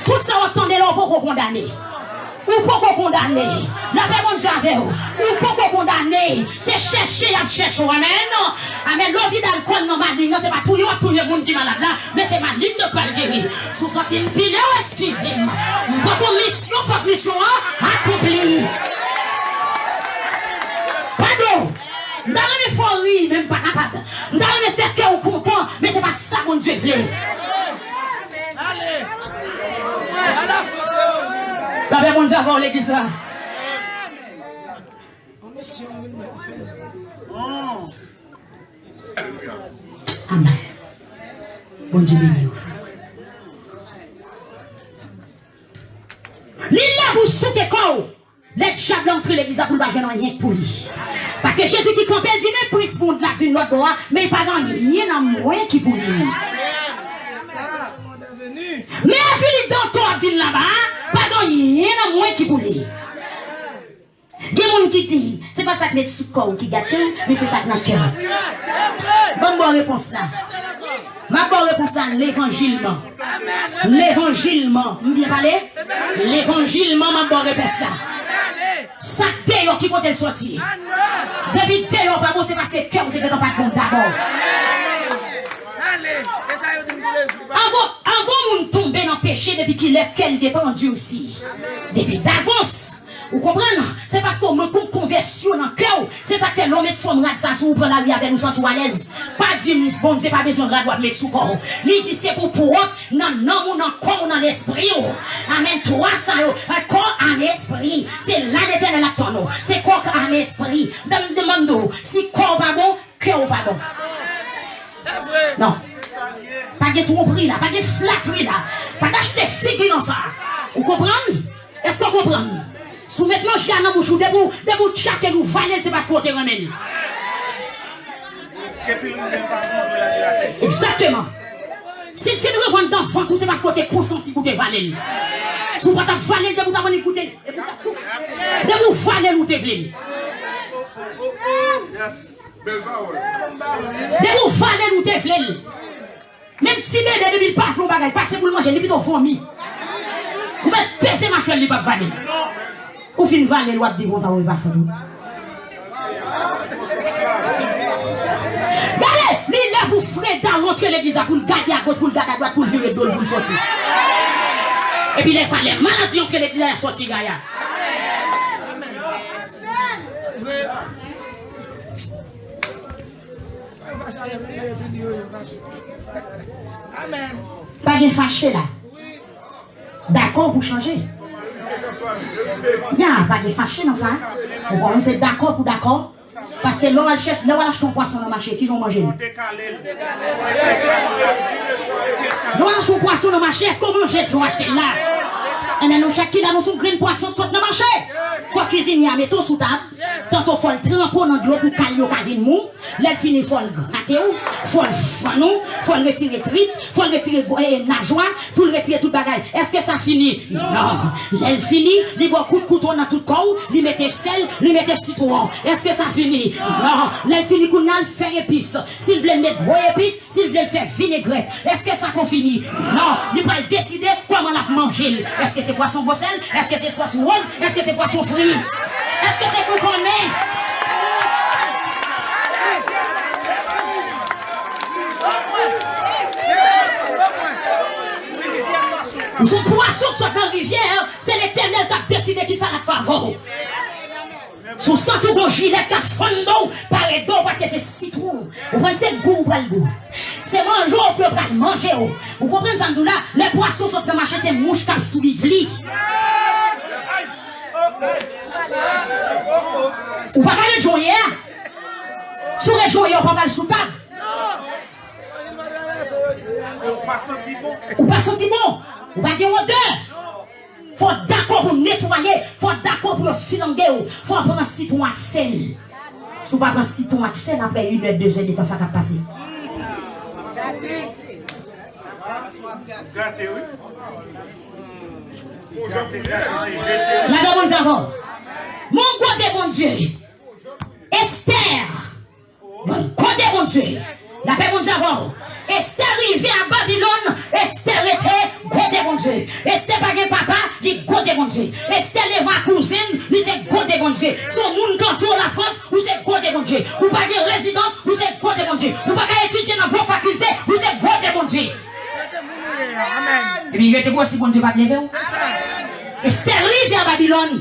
Tout sa w ap tande la, ou poko kondane. Ou poko kondane. Lapè Bondye avè w. Ou poko kondane. Se chèche y ap chèche w. Amèn. Amèn. Lè w vide alkòl nan malin nan, se pa touye w ap touye moun ki malad la, men se malin nan k pral geri. Si w santi m pile w, eskize m. M pote w misyon, fòk misyon an akonpli. Padon. M ta renmen fè w ri, men m pa kapab. M ta renmen fè kè w kontan, men se pa sa Bondye vle. Ale. Lapè Bondye avè w, legliz la. Amèn. Bondye beni w. Li la pou souke kò w. Lè dyab la antre legliz la pou l pa jwenn anyen k pou li. Paske Jezi ki kanpe, l di, men plis moun la vin lòt bò a, men pa gen anyen nan mwen ki pou li. Men Azili Dantò ap vin laba a, pa gen anyen nan mwen ki pou li. Gen moun ki di, se pa sa k met sou kò w ki gate w, men se sa k nan kè w. Ban m ba w repons la. M ap ba w repons la levanjilman. Levanjilman. M byen pale? Levanjilman, m ap ba w repons la. Sa k deyò, ki kote l soti? Depi deyò pa bon, se paske kè w te gentan pa t bon dabò. Anvan, anvan moun tonbe nan peche, depi kilè kè l gentan andursi? Depi davans. Ou konprann? Se paske w manke yon konvèsyon nan kè w. Se sa k fè lè w met fanm rad sa sou ou, pran lari avè l, ou santi w alèz. Pa di m Bondye pa bezwen rad w ap met sou kò w. Li di se pou pwòp nan nanm ou, nan kò w, nan lespri w. Amèn. Twa sa yo, kò, am, espri. Se la Letènèl ap tann ou. Se kò, am, espri. Demann, demann, si kò w pa bon, kè w pa bon. Non. Pa gen twonpri la, pa gen flatri la. Pa gen achte figi nan sa. Ou konprann? Èske w konprann? Si w met manje a nan bouch ou, depi w, depi w tchake l, ou vale l, se paske w te renmen l. Egzakteman. Si l fin revann nan vant ou, se paske w te konsanti pou w te vale l. Si w pa t ap vale l, depi w t ap annik goute l, epi w t ap touf. Depi w vale l, ou te vle l. Depi w vale l, ou te vle l. Menm ti bebe, depi l pa vle yon bagay, pase pou l manje, li pito vòmi. Ou mèt peze machwè l, li p ap vale l. Ou fin vale l, w ap di konsa, ou pa fè tou. Gade, li lè pou freda rantre legliz la, pou l gade agoch, pou l gade adwat, pou l vire do l, pou l soti. Epi lè sa, lè maladi antre legliz la, y a soti gaya. Pa gen fache la. Dakò pou chanje. Ya, pa gen fache nan sa. Ou kòmanse dakò pou dakò. Paske lè w al chèch, lè w al achte yon pwason nan mache, kijan w manje l? Lè w al achte yon pwason nan mache, èske w manje l jan w achte l la? Enben, nou chak ki la, nou se yon grenn pwason sot nan mache. Fò kizinye a mete w sou tab. Tanto fò l tranpe w nan dlo pou kal yo ka vin mou. Lè l fini, fò l grate w, fò l fann ou, fò l retire trip, fò l retire gwo- e, najwa, pou l retire tout bagay. Èske sa fini? Non. Lè l fini, li ba w kout kouto nan tout kò w, li mete sèl, li mete sitwon. Èske sa fini? Non. Lè l fini, kounye a l fè epis. Si l vle l met gwo epis, si l vle l fè vinegrèt. Èske sa konn fini? Non. Li pral deside kòman l ap manje l. Èske se pwason gwosèl? Èske se sòs woz? Èske se pwason fri? Èske se boukannen? Ou se pwason k sot nan rivyè, se Letènèl k ap deside kisa l ap fè avè w. Si w santi w gon jilèt k ap fann do w, pare do w, paske se sitwon. Ou konn se gou ou pral gou. Se manje w pou yo pral manje w. Ou konprann sa m di w la? Lè pwason sot nan mache, se mouch k ap swiv li. Ou pa ka ret jan w ye a. Si w ret jan w ye a, ou pa pral sou tab. Ou pa santi bon. Ou pa santi bon. Ou pa gen odè. Fò w dakò pou netwaye, fò w dakò pou yo filange w, fò w pran sitwon ak sèl. Si w pa pran sitwon ak sèl, apre inè, dezè de tan, sa k ap pase? Gate, wi. Gate, gate, gate. Lapè Bondye avè w. Mon kote Bondye. Estè. Yon kote Bondye. Lapè Bondye avè w. Estè rive a Babilòn, Estè rete kote Bondye. Estè pa gen papa, li kote Bondye. Estè leve a kouzen, li se kote Bondye. Se yon moun k antre w Lafrans, ou se kote Bondye. Ou pa gen rezidans, ou se kote Bondye. Ou pa ka etidye nan bon fakilte, ou se kote Bondye. Epi rete pou wè si Bondye p ap leve w. Estè rive a Babilòn.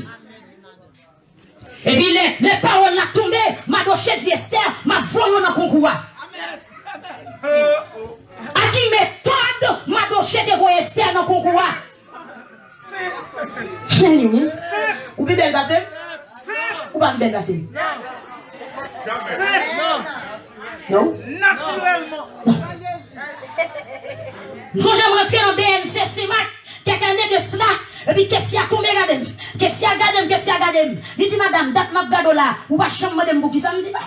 Epi lè, lè pawòl la tonbe, Madoche di Estè, "M ap voye w nan konkou a." A ki metòd Madoche te voye Estè nan konkou a? Anyway, ou pi bèl pase m? Ou pa pi bèl pase m? Non? Natirèlman. M sonje m rantre nan B N C Semak, kèk ane de sila, Epi kesye a tonbe gade m. Kesye a gade m, kesye a gade m. Li di, "Madanm, dat m ap gade w la, ou pa janm mande m poukisa?" M di, "Non."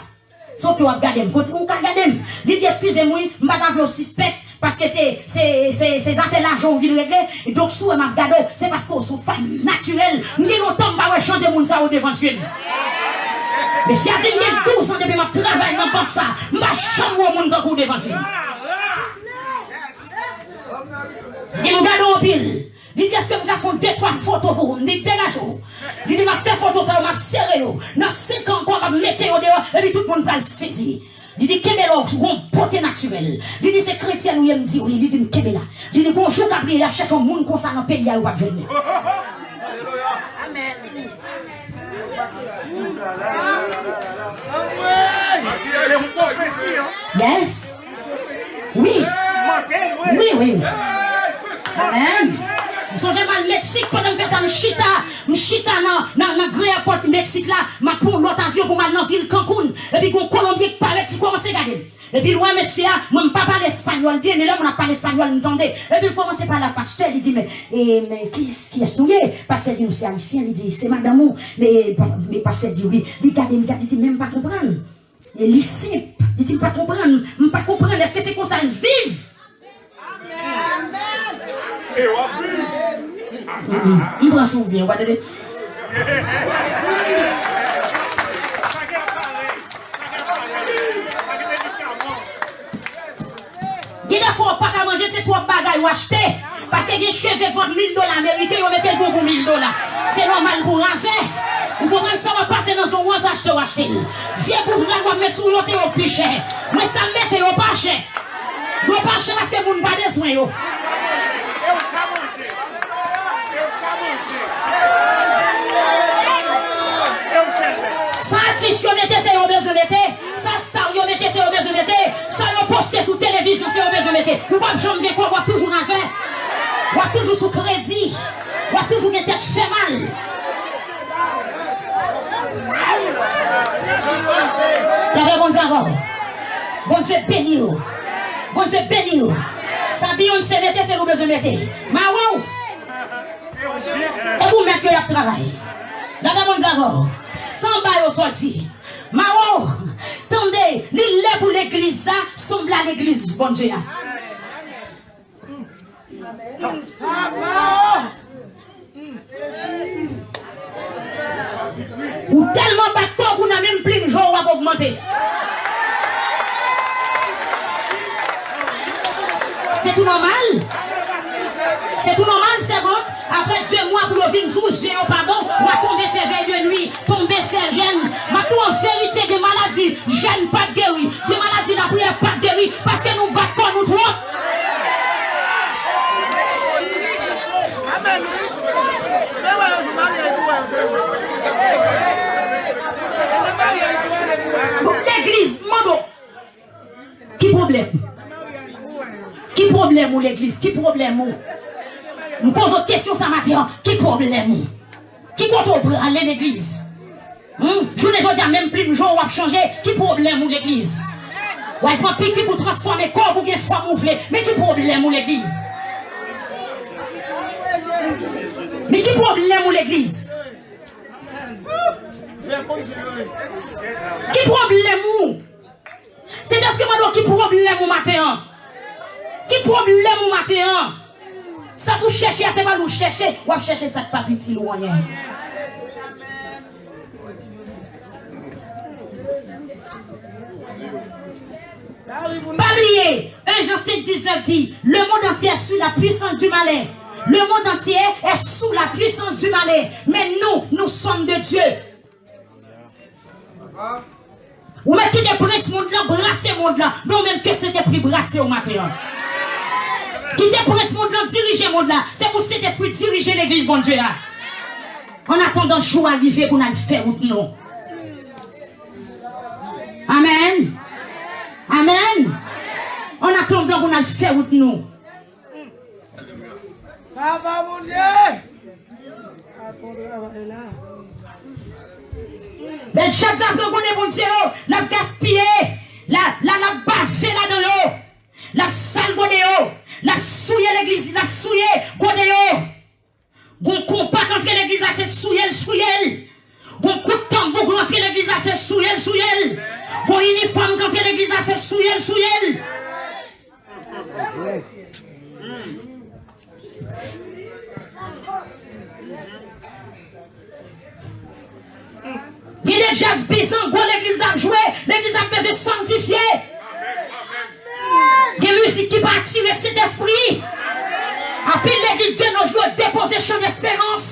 Sof ke w ap gade m. Kontinye, ou ka gade m. Li di, "Eskize m wi, m pa ta vle w sispèk, paske se, se, se, se zafè lajan w vin regle. Donk, si w wè m ap gade w, se paske w se yon fanm natirèl." M gen lontan m pa wè jan de moun sa yo devan zye m. Mesye a di, "M gen douz an depi m ap travay nan bank sa. M pa janm wè yon moun tankou w devan zye m." Li di, "M gade w anpil." Li di, "Èske m ka fè yon de twa foto pou ou?" M di, "Degaje w." Li di, "M ap fè foto sa yo, m ap sere yo. Nan senk an ankò, m ap mete yo deyò, epi tout moun pral sezi." Li di, "Kenbe la, w gon bote natirèl." Li di, "Se kretyèn ou ye?" M di, "Wi." Li di, "M kenbe la." Li di, "Gon jou k ap rive, y ap chèche yon moun konsa nan peyi a, yo p ap jwenn li." Yes. Wi. Wi, wi. Amen. M sonje m al Meksik, pandan m fè sa, m chita, m chita nan, nan, nan gran èpòt Meksik la, m ap pran yon lòt avyon pou m al nan vil Cancun. Epi gon Kolonbyen k parèt, ki kòmanse gade m. Epi l wè mesye a, mwen m pa pale espanyòl byen, men lè moun ap pale espanyòl, m tande. Epi l kòmanse pale ak pastè, li di, "Men, e, men, ki, kiyès ou ye?" Pastè di, "Nou se ayisyen." Li di, "Se madanm ou?" Men, pa, men pastè di, "Wi." Li gade m, li gade, li di, "Men m pa konprann." E li senp. Li di, "M pa konprann. M pa konprann. Èske se konsa n viv?" Amen. E w ap viv. Mm-mm. M pran sou byen, ou pa tande? Gen de fwa w pa ka manje, se twòp bagay w achte. Paske gen cheve k vòt mil dola ameriken, yo mete l pou w pou mil dola. Se nòmal pou razè. Ou konprann sa w ap pase nan zon wòz, achte w achte l. Vye bout rad w ap met sou yo, se yo k pi chè. Mwen sa m mete yo pa chè. Yo pa chè paske moun pa bezwen yo. Sa atis yo mete, se yo bezwen mete. Sa star yo mete, se yo bezwen mete. Sa yo poste sou televizyon, se yo bezwen mete. Ou p ap janm gen kòb, w ap toujou razè. W ap toujou sou kredi. W ap toujou gen tèt fè mal. Lapè Bondye avè w. Bondye beni w. Bondye beni w. Sa Beyoncé mete, se nou bezwen mete. Mawe w. E pou mèt yo y ap travay. Lapè Bondye avè w. Sa anba yo sòti. Mawe w. Tande, li lè pou legliz la sanble a legliz Bondye a. Ou tèlman bat kò w kounye a, menm plim je w ap ogmante. Se tou nòmal. Se tou nòmal, sèvant. Apre de mwa pou yo vin di w je yo pa bon, w a tonbe fè vèy de nwi, tonbe fè jèn. M ap di w an verite, gen maladi jèn pa t geri, gen maladi lapriyè pa t geri, paske nou bat kò nou twòp. Legliz, m mande w, ki pwoblèm? Ki pwoblèm ou, legliz? Ki pwoblèm ou? M poze w kesyon sa maten an, ki pwoblèm ou? Ki kote w prale, legliz? Hmm? Jounen jodi a, menm plim je w w ap chanje. Ki pwoblèm ou, legliz? W al pran pikik pou transfòme kò w, pou gen fòm ou vle. Men ki pwoblèm ou, legliz? Men ki pwoblèm ou, legliz? Ki pwoblèm ou? Sentèspri mande w ki pwoblèm ou maten an. Ki pwoblèm ou maten an? Sa pou chèche a, se pa li w chèche, w ap chèche sa k p ap itil ou anyen. Pa bliye, un Jean cinq dix-neuf di, le monde entier est sous la puissance du malin. Le monde entier est sous la puissance du malin. Men nou, nous sommes de Dieu. Ou mèt kite prens mond lan brase mond lan, men ou menm ke Sentespri brase w maten an. Kite prens mond lan dirije mond la, se pou Sentespri dirije legliz Bondye a. Annatandan jou a rive pou n al fè wout nou. Amèn. Amèn. Annatandan pou n al fè wout nou. Papa Bondye! Bèt chak sa pran konnen Bondye yo, l ap gaspiye, l a, l a, l ap bave ladan yo, l ap sal gode yo, l ap souye legliz, l ap souye gode yo. Gon konpa k antre legliz la, se souye l, souye l. Gon kout tanbou k antre legliz la, se souye l, souye l. Gon inifòm k antre legliz la, se souye l, souye l. Gen de djaz bizango legliz la ap jwe, legliz la bezwen sanntifye. Gen mizik ki pa atire Sentespri. Anpil legliz de nos jours depoze chan desperans.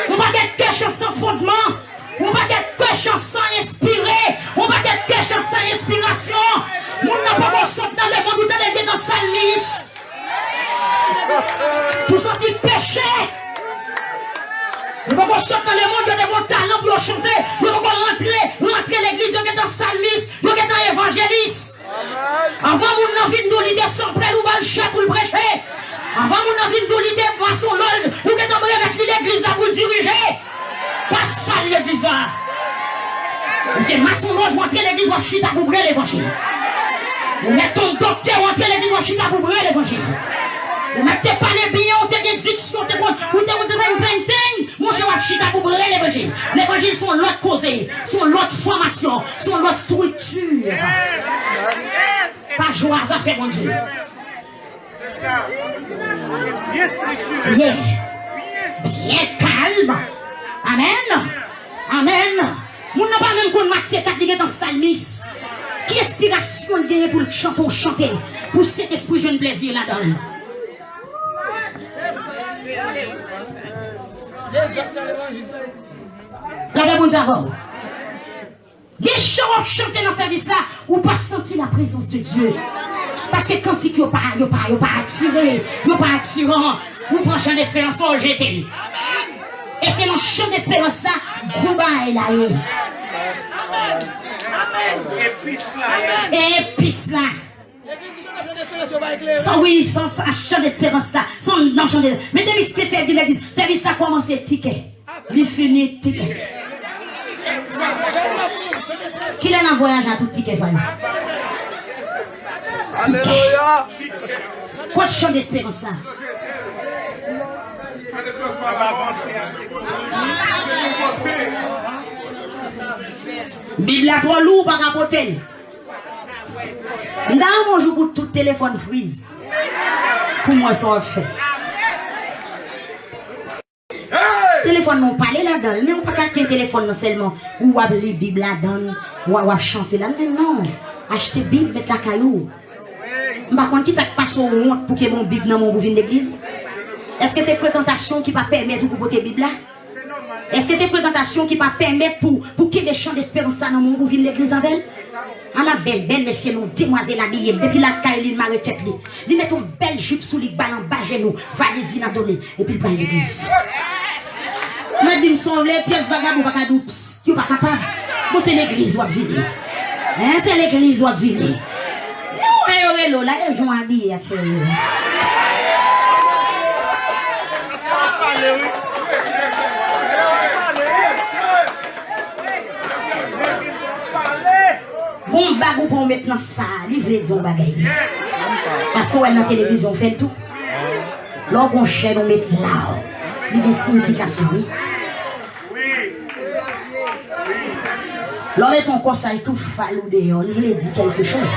Yon pakèt kè chan san fondman. Yon pakèt kè chan san enspire. Yon pakèt kè chan san enspirasyon. Moun nan poko sot nan lemonn, ou tande l gentan salmis. Pou santi peche. Yo poko sot nan lemonn, yo te gon talan pou yo chante. Yo poko rantre, rantre legliz, yo gentan salmis, yo gentan evanjelis. Anvan moun nan vin di w li te san prèl, ou ba l chè pou l preche. Anvan moun nan vin di w li te masonlòj, ou gentan remèt li legliz la pou l dirije. Pa sal legliz la. Ou te masonlòj, ou antre legliz, w ap chita pou bre levanjil. Ou mèt te yon doktè, ou antre legliz, w ap chita pou bre levanjil. Ou mèt te pale byen, ou te gen diksyon, ou te konn, ou te konn tenten, monchè, w ap chita pou bre levanjil. Levanjil se yon lòt koze, se yon lòt fòmasyon, se yon lòt estrikti. Pa jwe a zafè Bondye. Yeah. Byen kalm. Amèn. Amèn. Moun nan pa menm konn Matye kat, li gentan salmis. Ki enspirasyon l genyen pou l chante yon chante, pou Sentespri jwenn plezi ladan l? Lapè Bondye avè w. Gen chan w ap chante nan sèvis la, ou pa santi la prezans de Dye. Paske kantik yo pa, yo pa, yo pa atire, yo pa atiran. Ou pran chan desperans la, ou jete l. E se nan chan desperans la, gwo bagay la ye. E epis la. San, wi, san, san chan desperans la. San nan chan de, men depi ke sèvi legliz, sèvis la kòmanse tikè. Li fini tikè. Kilè nan vwayaj la tout tikè sa yo? Tikè. Kot chan desperans la? Bib la twò lou, ou pa ka pote l. M ta renmen yon jou pou tout telefòn friz. Pou mwen sa w ap fè. Telefòn nan w pale ladan l, men ou pa ka gen telefòn nan sèlman, ou w ap li Bib ladan l, w a, w ap chante la, men non, achte Bib, met lakay ou. M pa konn kisa k pase w wont pou ke bon Bib nan men w pou vin legliz. Èske se frekantasyon ki pa pèmèt ou pou pote Bib la? Èske se frekantasyon ki pa pèmèt pou, pou kenbe chan desperans sa nan men w pou vin legliz avè l? Ala bèl, bèl mesye, non, demwazèl abiye, depi lakay li, l mare tèt li. Li met yon bèl jip sou li, k ba l anba jenou, valiz li nan do li, epi l pral legliz. Mwen di m sa w vle, pyès vagabon pa ka di w ps, yo pa kapab. Bon, se legliz w ap vini. Hein, se legliz w ap vini. Ou wè yo rele w la, e jan w abiye a fè yo. Bon bag ou pran ou met nan sa, li vle di yon bagay wi. Paske w wè l nan televizyon, w fè l tou. Lè w gon chèn ou met la, li gen siyifikasyon wi. Lè w met yon kòsay tou fal ou deyò, li vle di kèlke choz.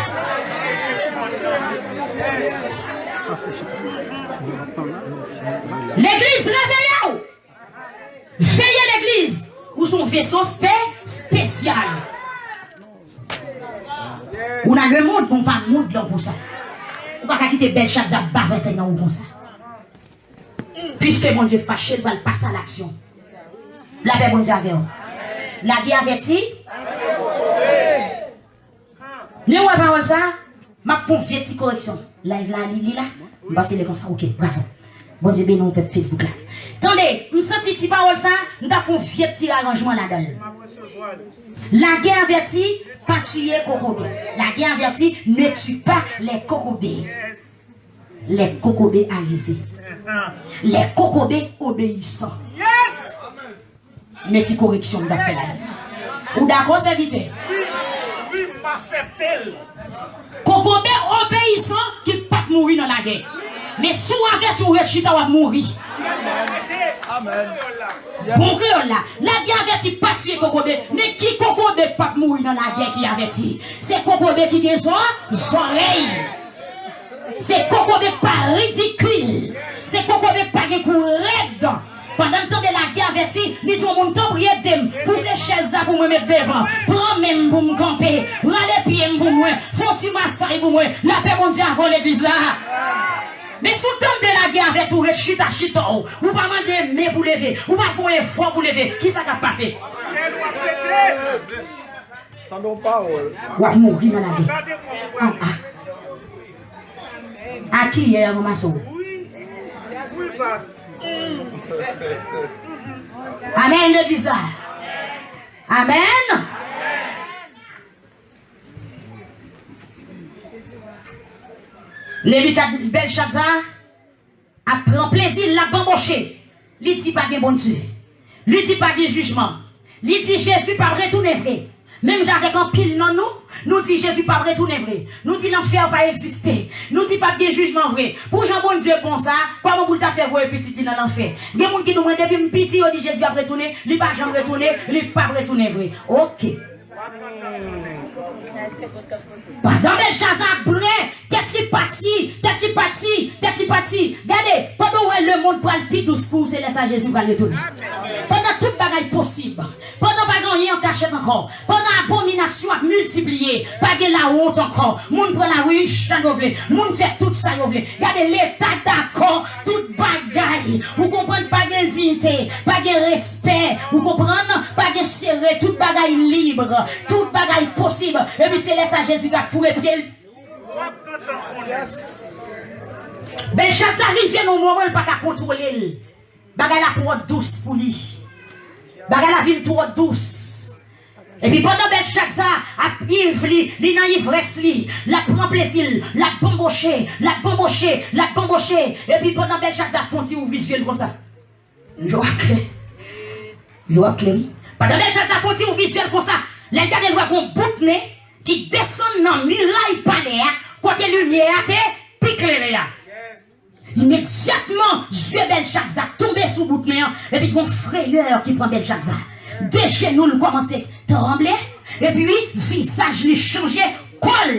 Legliz, reveye w! Veye legliz! Ou se yon veso spe-, espesyal. Ou nan lemonn, men w pa mond lan konsa. Ou pa ka kite bèl chadza bavètay nan ou konsa. Piske Bondye fache, l pral pase a laksyon. Lapè Bondye avè w. Lage avèti. Men w wè pawòl sa, m ap fè yon vye ti koreksyon. Live la, li, li la. M panse li konsa, oke, bravo. Bondye beni w, pèp Facebook la. Tande, m santi ti pawòl sa, m ta fè yon vye ti raranjman ladan l. Lage avèti, pa tiye kokobe. Lage avèti, ne tue pas les kokobes. Les kokobes avisés. Les kokobes obéissants. Men ti koreksyon m t ap fè la. Ou dakò, sèvitè? Wi, m aksepte l. Kokobe obeyisan ki p ap mouri nan lagè. Men si w avèti, w ret chita, w ap mouri. Bon kreyòl la, lagè avèti pa tiye kokobe. Men ki kokobe k p ap mouri nan lagè ki avèti? Se kokobe ki gen zò, zòrèy. Se kokobe k pa ridikil. Se kokobe k pa gen kou rèd. Pandan l tande lagè avèti, li di yon moun, tanpri ede m, pouse chèz la pou mwen met devan. Pran men m pou m kanpe. Rale pye m pou mwen. Fè yon ti masay pou mwen. Lapè Bondye avè w legliz la. Men si w tande lagè avèti, w ret chita chita w. Ou pa mande men pou leve. Ou pa fè yon efò pou leve. Kisa k ap pase? Tande yon pawòl. W ap mouri nan lagè. Ah, ah. A kiyè y ap ranmase w? Amèn, legliz la. Amèn. Levit ak Bèlchazar ap pran plezi l, l ap banboche. Li di pa gen Bondye. Li di pa gen jijman. Li di Jezi p ap retounen vre. Menm jan avèk anpil nan nou, nou di Jezi p ap retounen vre. Nou di lanfè pa egziste. Nou di p ap gen jijman vre. Pou jan Bondye bon sa, kòman pou l ta fè voye pitit li nan lanfè? Gen moun ki di mwen, depi m piti, yo di Jezi ap retounen, li pa janm retounen, li p ap retounen vre. Oke. Pandan Bèlchazar ap bren, tèt li pati, tèt li pati, tèt li pati. Gade, pandan w wè lemonn pral pi dous pou ou, se lè sa Jezi pral retounen. Pandan tout bagay posib, pandan pa gen anyen an kachèt ankò, pandan abominasyon ap miltipliye, pa gen lawont ankò, moun pran lari jan yo vle, moun fè tout sa yo vle. Gade, Leta dakò, tout bagay, ou konprann, pa gen diyite, pa gen respè, ou konprann, pa gen sere, tout bagay lib, tout bagay posib. Epi se lè sa Jezi t ap foure pye l. Bèlchazar rive nan yon moman l pa ka kontwole l. Bagay la twò dous pou li. Bagay la vin twò dous. Epi pandan Bèlchazar ap iv li, li nan ivrès li, l ap pran plezi l, l ap banboche, l ap banboche, l ap banboche. Epi pandan Bèlchazar fè yon ti ouvri zye l konsa. Yo ap klè. Yo ap klè, wi. Pandan Bèlchazar fè yon ti ouvri zye l konsa, lè l gade l wè gon bout nen ki desann nan miray palè a, kote limyè a te pi klere a. Imedyatman, zye Bèlchazar tonbe sou bout nen an, epi gon freyè ki pran Bèlchazar. De jenou l kòmanse tranble, epi wi, vizaj li chanje, kò l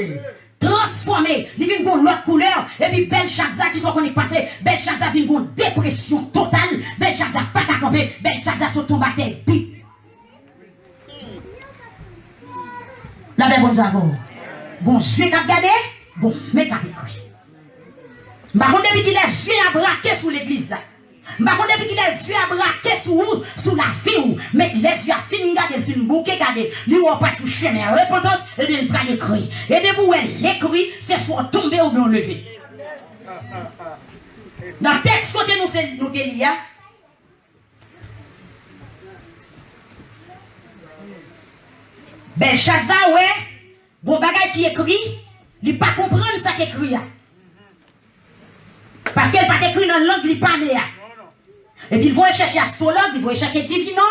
transfòme, li vin gon lòt koulè, epi Bèlchazar, kisa w konnen k pase? Bèlchazar vin gon depresyon total, Bèlchazar pa ka kanpe, Bèlchazar sot tonbe atè, bip. Lapè Bondye avè w. Gon zye k ap gade, gon men k ap ekri. M pa konn depi kilè zye a brake sou legliz la. M pa konn depi kilè zye a brake sou ou, sou lavi w. Men lè zye a fin gade, l fin bouke gade, li wè w pa sou chemen repantans, ebyen l pral ekri. E depi w wè l ekri, se swa w tonbe oubyen w leve. Nan tèks kote nou se, nou te li a, Bèlchazar wè gon bagay ki ekri, li pa konprann sa k ekri a. Paske l pa t ekri nan lang li pale a. Epi l voye chèche astwològ, li voye chèche divinò.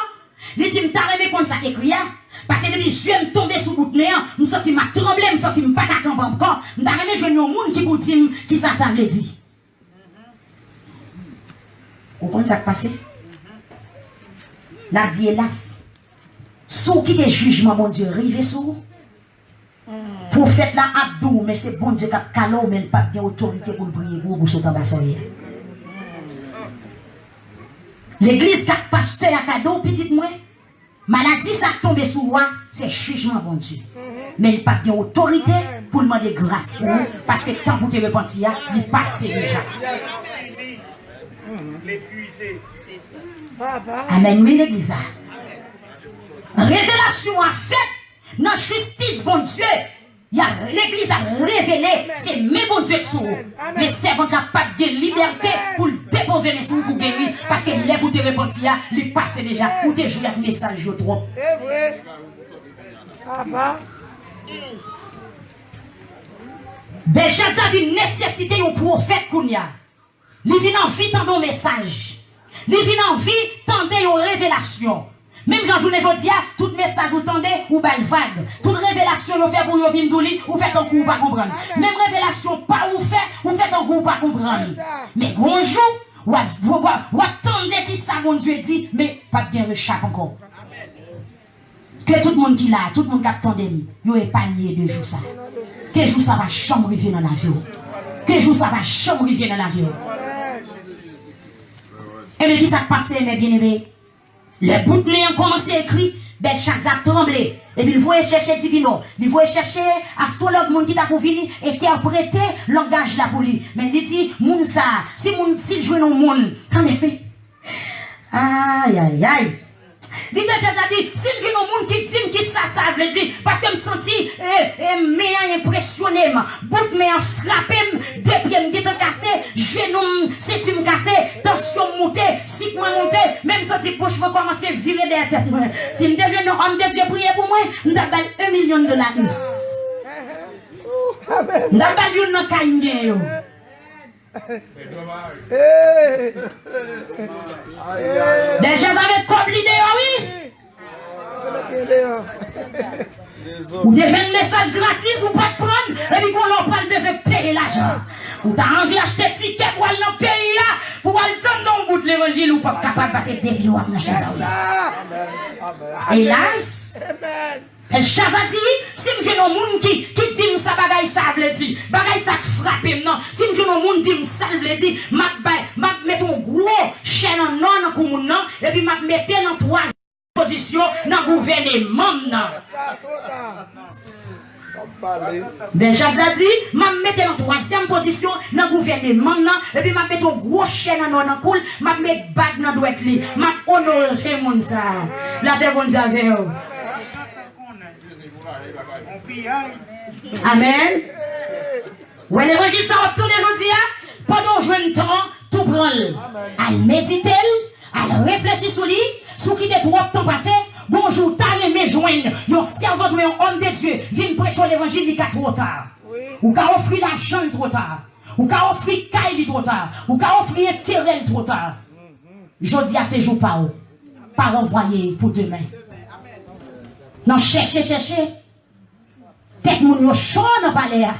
Li di, "M ta renmen konn sa k ekri a. Paske depi zye m tonbe sou bout nen an, m santi m ap tranble, m santi m pa ka kanpe ankò. M ta renmen jwenn yon moun ki pou di m kisa sa vle di." Ou konn sa k pase? N ap di elas. Si w kite jijman Bondye rive sou ou, pwofèt la ap di w, men se Bondye k ap kale w, men l p ap gen otorite pou l priye pou ou, pou w sot anba sòyè a. Legliz k ak pastè a ka di w, pitit mwen, maladi sa k tonbe sou ou a, se jijman Bondye. Men li p ap gen otorite pou l mande gras pou ou, paske tan pou te repanti a, li pase deja. Amèn, wi, legliz la. Revelasyon an fèt nan jistis Bondye. Y ap, legliz ap revele, se men Bondye k sou ou. Men sèvant la p ap gen libète pou l depoze men sou ou pou geri, paske lè pou te repanti a, li pase deja. Ou te jwe ak mesaj yo twòp. Bèlchazar vin nesesite yon pwofèt kounye a. Li vin anvi tande yon mesaj. Li vin anvi tande yon revelasyon. Menm jan jounen jodi a, tout mesaj ou tande, ou ba l vag. Tout revelasyon yo fè pou yo vin di w li, ou fè tankou ou pa konprann. Menm revelasyon pa ou fè, ou fè Ou pa konprann. Men gon jou, w ap, w ap, w ap tande kisa Bondye di, men p ap gen rechap ankò. Ke tout moun ki la, tout moun k ap tande m, yo epanye de jou sa. Ke jou sa pa janm rive nan lavi w. Ke jou sa pa janm rive nan lavi w. Ebyen, kisa k pase, mè byeneme? Lè bout men an kòmanse ekri, Bèlchazza tranble. Epi l voye chèche divinò. Li voye chèche astwològ, moun ki ta pou vini entèprete langaj la pou li. Men li di, moun sa, si moun, si l jwenn yon moun, tande, wi. Ay, ay, ay. Li Bèlchazza di, si m jwenn yon moun ki di m kisa sa vle di, paske m santi, e, e, men an enpresyone m. Bout men an frape m, de pye m gentan kase, jenou m, senti m kase, tansyon m moute, sik mwen monte, menm santi bouch mwen kòmanse vire dèyè tèt mwen. Si m te jwenn yon òm de Dye priye pou mwen, m t ap ba l yon milyon dola. M t ap ba l youn nan kay m genyen yo. Bèlchazza met kòb li deyò, wi. Ou te jwenn mesaj gratis, ou pa t pran l, epi gon lè w pral bezwen peye lajan. Ou ta anvi achte tikè pou al nan peyi a, pou al tann yon bout levanjil, ou p ap kapab pase de pye w ap nan chèz la. Elas! Bèlchazza di, si m jwenn yon moun ki, ki di m sa bagay sa vle di, bagay sa k frape m nan, si m jwenn yon moun di m sa l vle di, m ap bay, m ap met yon gwo chè nan nò nan kou moun nan, epi m ap mete nan twa pozisyon nan gouvèneman m nan. Bèlchazza di, m ap mete nan twazyèm pozisyon nan gouvèneman m nan, epi m ap mete yon gwo chè nan nò nan kou l, m ap met bag nan dwèt li, m ap onore moun sa a. Lapè Bondye avè w. Amèn. Wè levanjil sa w ap tande jodi a, pandan w jwenn tan, tou pran l. Al medite l, al reflechi sou li, si w kite twòp tan pase, gon jou w ta renmen jwenn yon sèvant oubyen yon òm de Dye vin preche w levanjil, li ka twò ta. Ou ka ofri lajan l twò ta. Ou ka ofri kay li twò ta. Ou ka ofri enterè l twò ta. Jodi a se jou pa w. Pa ranvwaye pou demen. Nan chèche, chèche. Tèt moun yo cho nan palè a.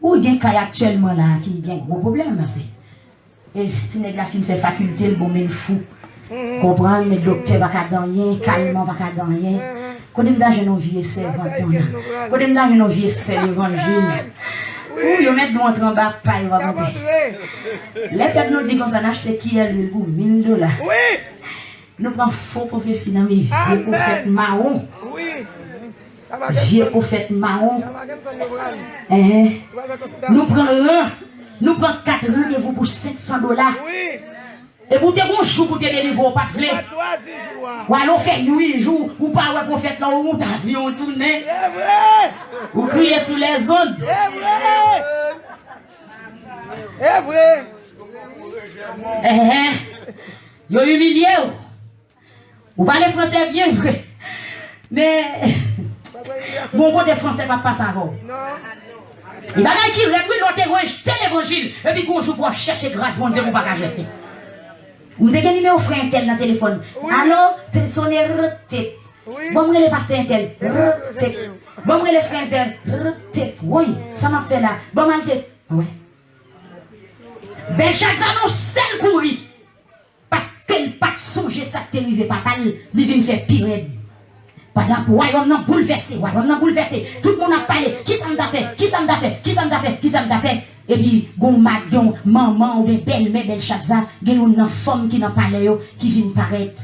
Ou gen kay aktyèlman la ki gen gwo pwoblèm, se, e, ti nèg la fin fè fakilte l, bon, men l fou. Konprann, men doktè pa ka di anyen, kalman pa ka di anyen. Kote m ta jwenn yon vye sèvant konsa? Kote m ta jwenn yon vye sè levanjil? Ou, yo mèt nou antre anba pay, yo pa monte. Lè tèt nou di konsa, n achte kiyè lwil pou mil dola. Nou pran fo pwofesi nan men vye pwofèt mawon. Vye pwofèt mawon. Enhen. Nou pran ran. Nou pran kat randevou pou senk san dola. Epi w te gon jou pou te delivre, w pa t vle. W ale w fè uit jou, ou pa wè pwofèt la, ou monte avyon w tounen. Ou kriye sou lèzond. Enhen. Yo imilye w. Ou pale fransè byen vre. Men, bon kote fransè p ap pase avè w. E bagay ki rèd, wi, lè w te rejte levanjil, epi gon jou pou w ap chèche gras Bondye pou w pa ka jwenn li. M te gen nimewo frè entèl nan telefòn. Alo, te sone, rrrt, tep. Ban m rele pastè entèl, rrrt, tep. Ban m rele frè entèl, rrrt, tep. Woy, sa m ap fè la? Ban m al te. Wè. Bèlchazza nan yon sèl kouri. Paske l pa t sonje sa k te rive papa l, li vin fè pi rèd. Pandan wayòm nan boulvèse, wayòm nan boulvèse, tout moun ap pale, kisa m ta fè, kisa m ta fè, kisa m ta fè, kisa m ta fè. Epi, gon mad, yon manman oubyen bèlmè Bèlchazza, gen youn nan fanm ki nan palè yo ki vin parèt.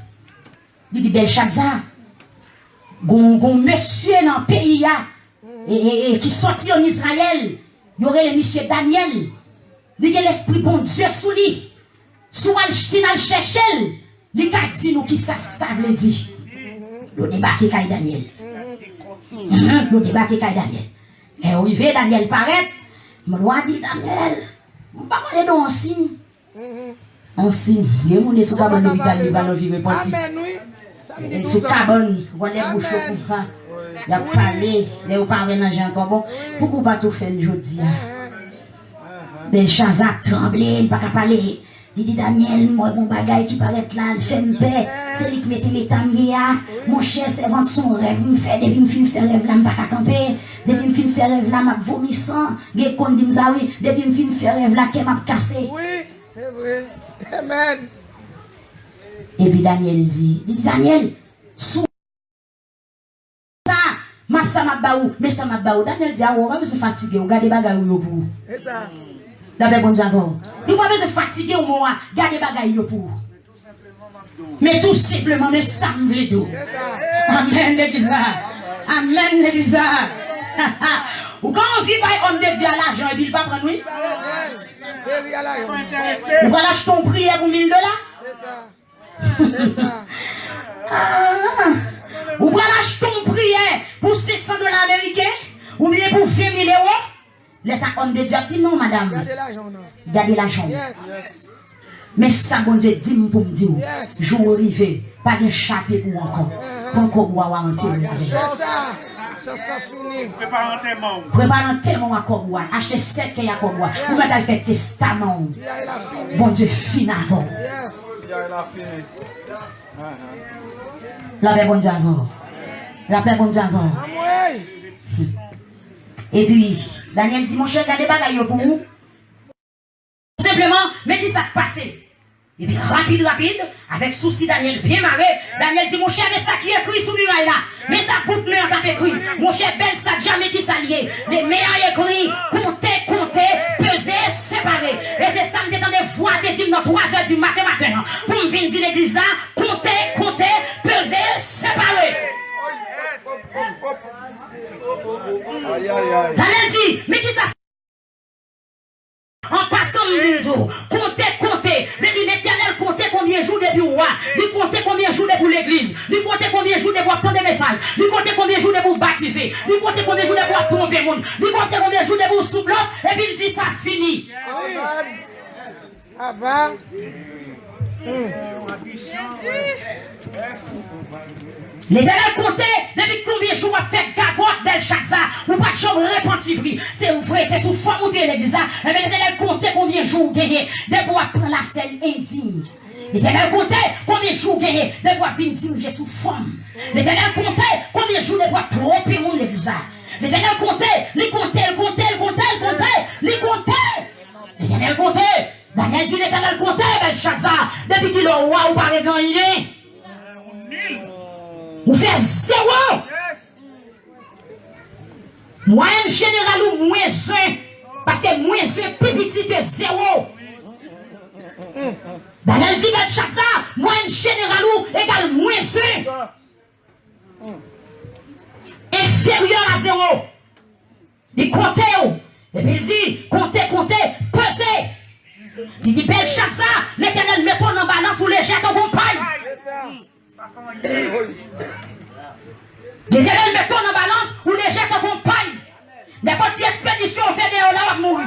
Li di, Bèlchazza, gon, gon mesye nan peyi a, e, e, e, ki sòti ann Izrayèl, yo rele misye Danyèl. Li gen lespri Bondye sou li. Si w al, si n al chèche l, li ka di nou kisa sa vle di. Yo debake kay Danyèl. Mhm, yo debake kay Danyèl. Lè yo rive, Danyèl parèt. Mwen di, Danyèl, m pa konn ede w yon siy. Yon siy, gen moun e sou kabann lopital li pa nan vi repanti. E sou kabann, w konn lè bouch yo konsa. Y ap pale, lè yo pa wè nan je ankò. Bon, pouki w pa tou fè l jodi a? Bèlchazza ap tranble, li pa ka pale. Li di, Daniel, m wè gon bagay ki parèt la, l fè m pè. Se li k mete m eta m ye a. Monchè, sèvant, se yon rèv m fè. Depi m fin fè rèv la, m pa ka kanpe. Depi m fin fè rèv la, m ap vomi san. Gen konn di m sa, wi. Depi m fin fè rèv la, kè m ap kase. Wi, se vre. Amen. Epi Daniel di, li di, Daniel, sou sa, m ap sa m ap ba ou, men sa m ap ba ou. Daniel di, a, ou pa bezwen fatige, ou gade bagay ou yo pou ou. Se sa. Lapè Bondye avè w. Ou pa bezwen fatige, ou mò a, gade bagay yo pou ou. Men tou senpleman, men sa m vle di w. Se sa. Amèn, legliz la. Amèn, legliz la. Ou ka anvi bay òm de Dye a lajan epi l pa pran l, wi. Ou pral achte yon priyè pou mil dola? Se sa. Ah. Ou pral achte yon priyè pou senk san dola ameriken oubyen pou ven mil ewo? Lè sa, òm de Dye ap di, non, madanm. Gade lajan w nan. Gade lajan w. Yes. Men sa Bondye di m pou m di w. Yes. Jou w rive, pa gen chape pou w ankò. Pran kòb ou a, w a antere avè l. Se sa. Chans la fini. Prepare antèman w. Prepare antèman w ak kòb ou a. Achte sèkèy ak kòb ou a. Yes. Ou mèt al fè testaman w. Priyay la fini. Bondye fin avè w. Yes. Priyay la fini. Lapè Bondye avè w. Lapè Bondye avè w. Anmwey. Epi, Daniel di, monchè, gade bagay yo pou ou. Senpleman, men ki sa k pase. Epi rapid, rapid, avèk sousi Daniel byen mare, Daniel di, monchè, men sa ki ekri sou miray la. Men sa bout men an t ap ekri. Monchè, Bèlsadja, men ki sa l ye. Le men an ekri, konte, konte, peze, separe. E se sa m te tande vwa te di m nan twa zè di maten maten an. Pou m vin di legliz la, konte, konte, peze, separe. Daniel di, men ki sa An pasan, m vin di w, konte, konte. Vle di, Letènèl konte konbyen jou depi w wa. Li konte konbyen jou depi w legliz. Li konte konbyen jou depi w ap tande mesaj. Li konte konbyen jou depi w batize. Li konte konbyen jou depi w ap twonpe moun. Li konte konbyen jou depi w sou blòf. Epi l di, sa fini. Amen. Papa. Hmm. Letènèl konte depi konbyen jou w ap fè gagòt Bèlchadza, ou pa t janm repanti vre. Se vre, se sou fòm ou te ye legliz la, men Letènèl konte konbyen jou w genyen depi w ap pran lasèn endiy. Letènèl konte konbyen jou w genyen depi w ap vin dirije sou fòm. Letènèl konte konbyen jou depi w ap twonpe moun legliz la. Letènèl konte, li konte, l konte, l konte, l konte, li konte. Letènèl konte. Daniel di Letènèl konte Bèlchadza, depi kilè w wa ou pa gen anyen. Ou fè zewo. Mwayèn jeneral ou mwens ven, paske mwens ven pi piti ke zewo. Daniel di Bèlchadza, mwayèn jeneral ou egal mwens ven. Enferyè a zewo. Li konte w. Epi l di, konte, konte, peze. Li di, Bèlchadza, Letènèl mete w nan balans ou lejè tankou yon pay. Letènèl mete w nan balans ou lejè tankou yon pay. Nenpòt ti ekspedisyon w fè dèyè w la, w ap mouri.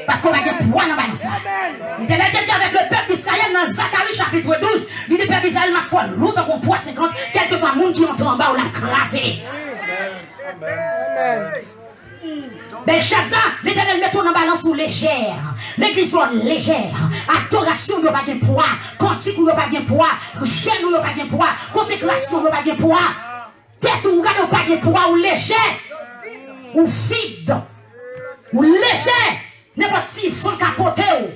Paske w pa gen pwa nan balans la. Letènèl te di avèk le pèp Izrayèl nan Zakari chapit douz, li di pèp Izrayèl, m ap fè w lou tankou yon pwa senkant, kèlkeswa moun ki antre anba w, l ap kraze. Bèlchadza, Letènèl mete w nan balans ou lejè. Legliz ou lejè. Adorasyon yo pa gen pwa. Kantik ou yo pa gen pwa. Jèn ou yo pa gen pwa. Konsekrasyon yo pa gen pwa. Tèt ou, ou gade, ou pa gen pwa, ou lejè. Ou vid. Ou lejè. Nenpòt ti van ka pote w.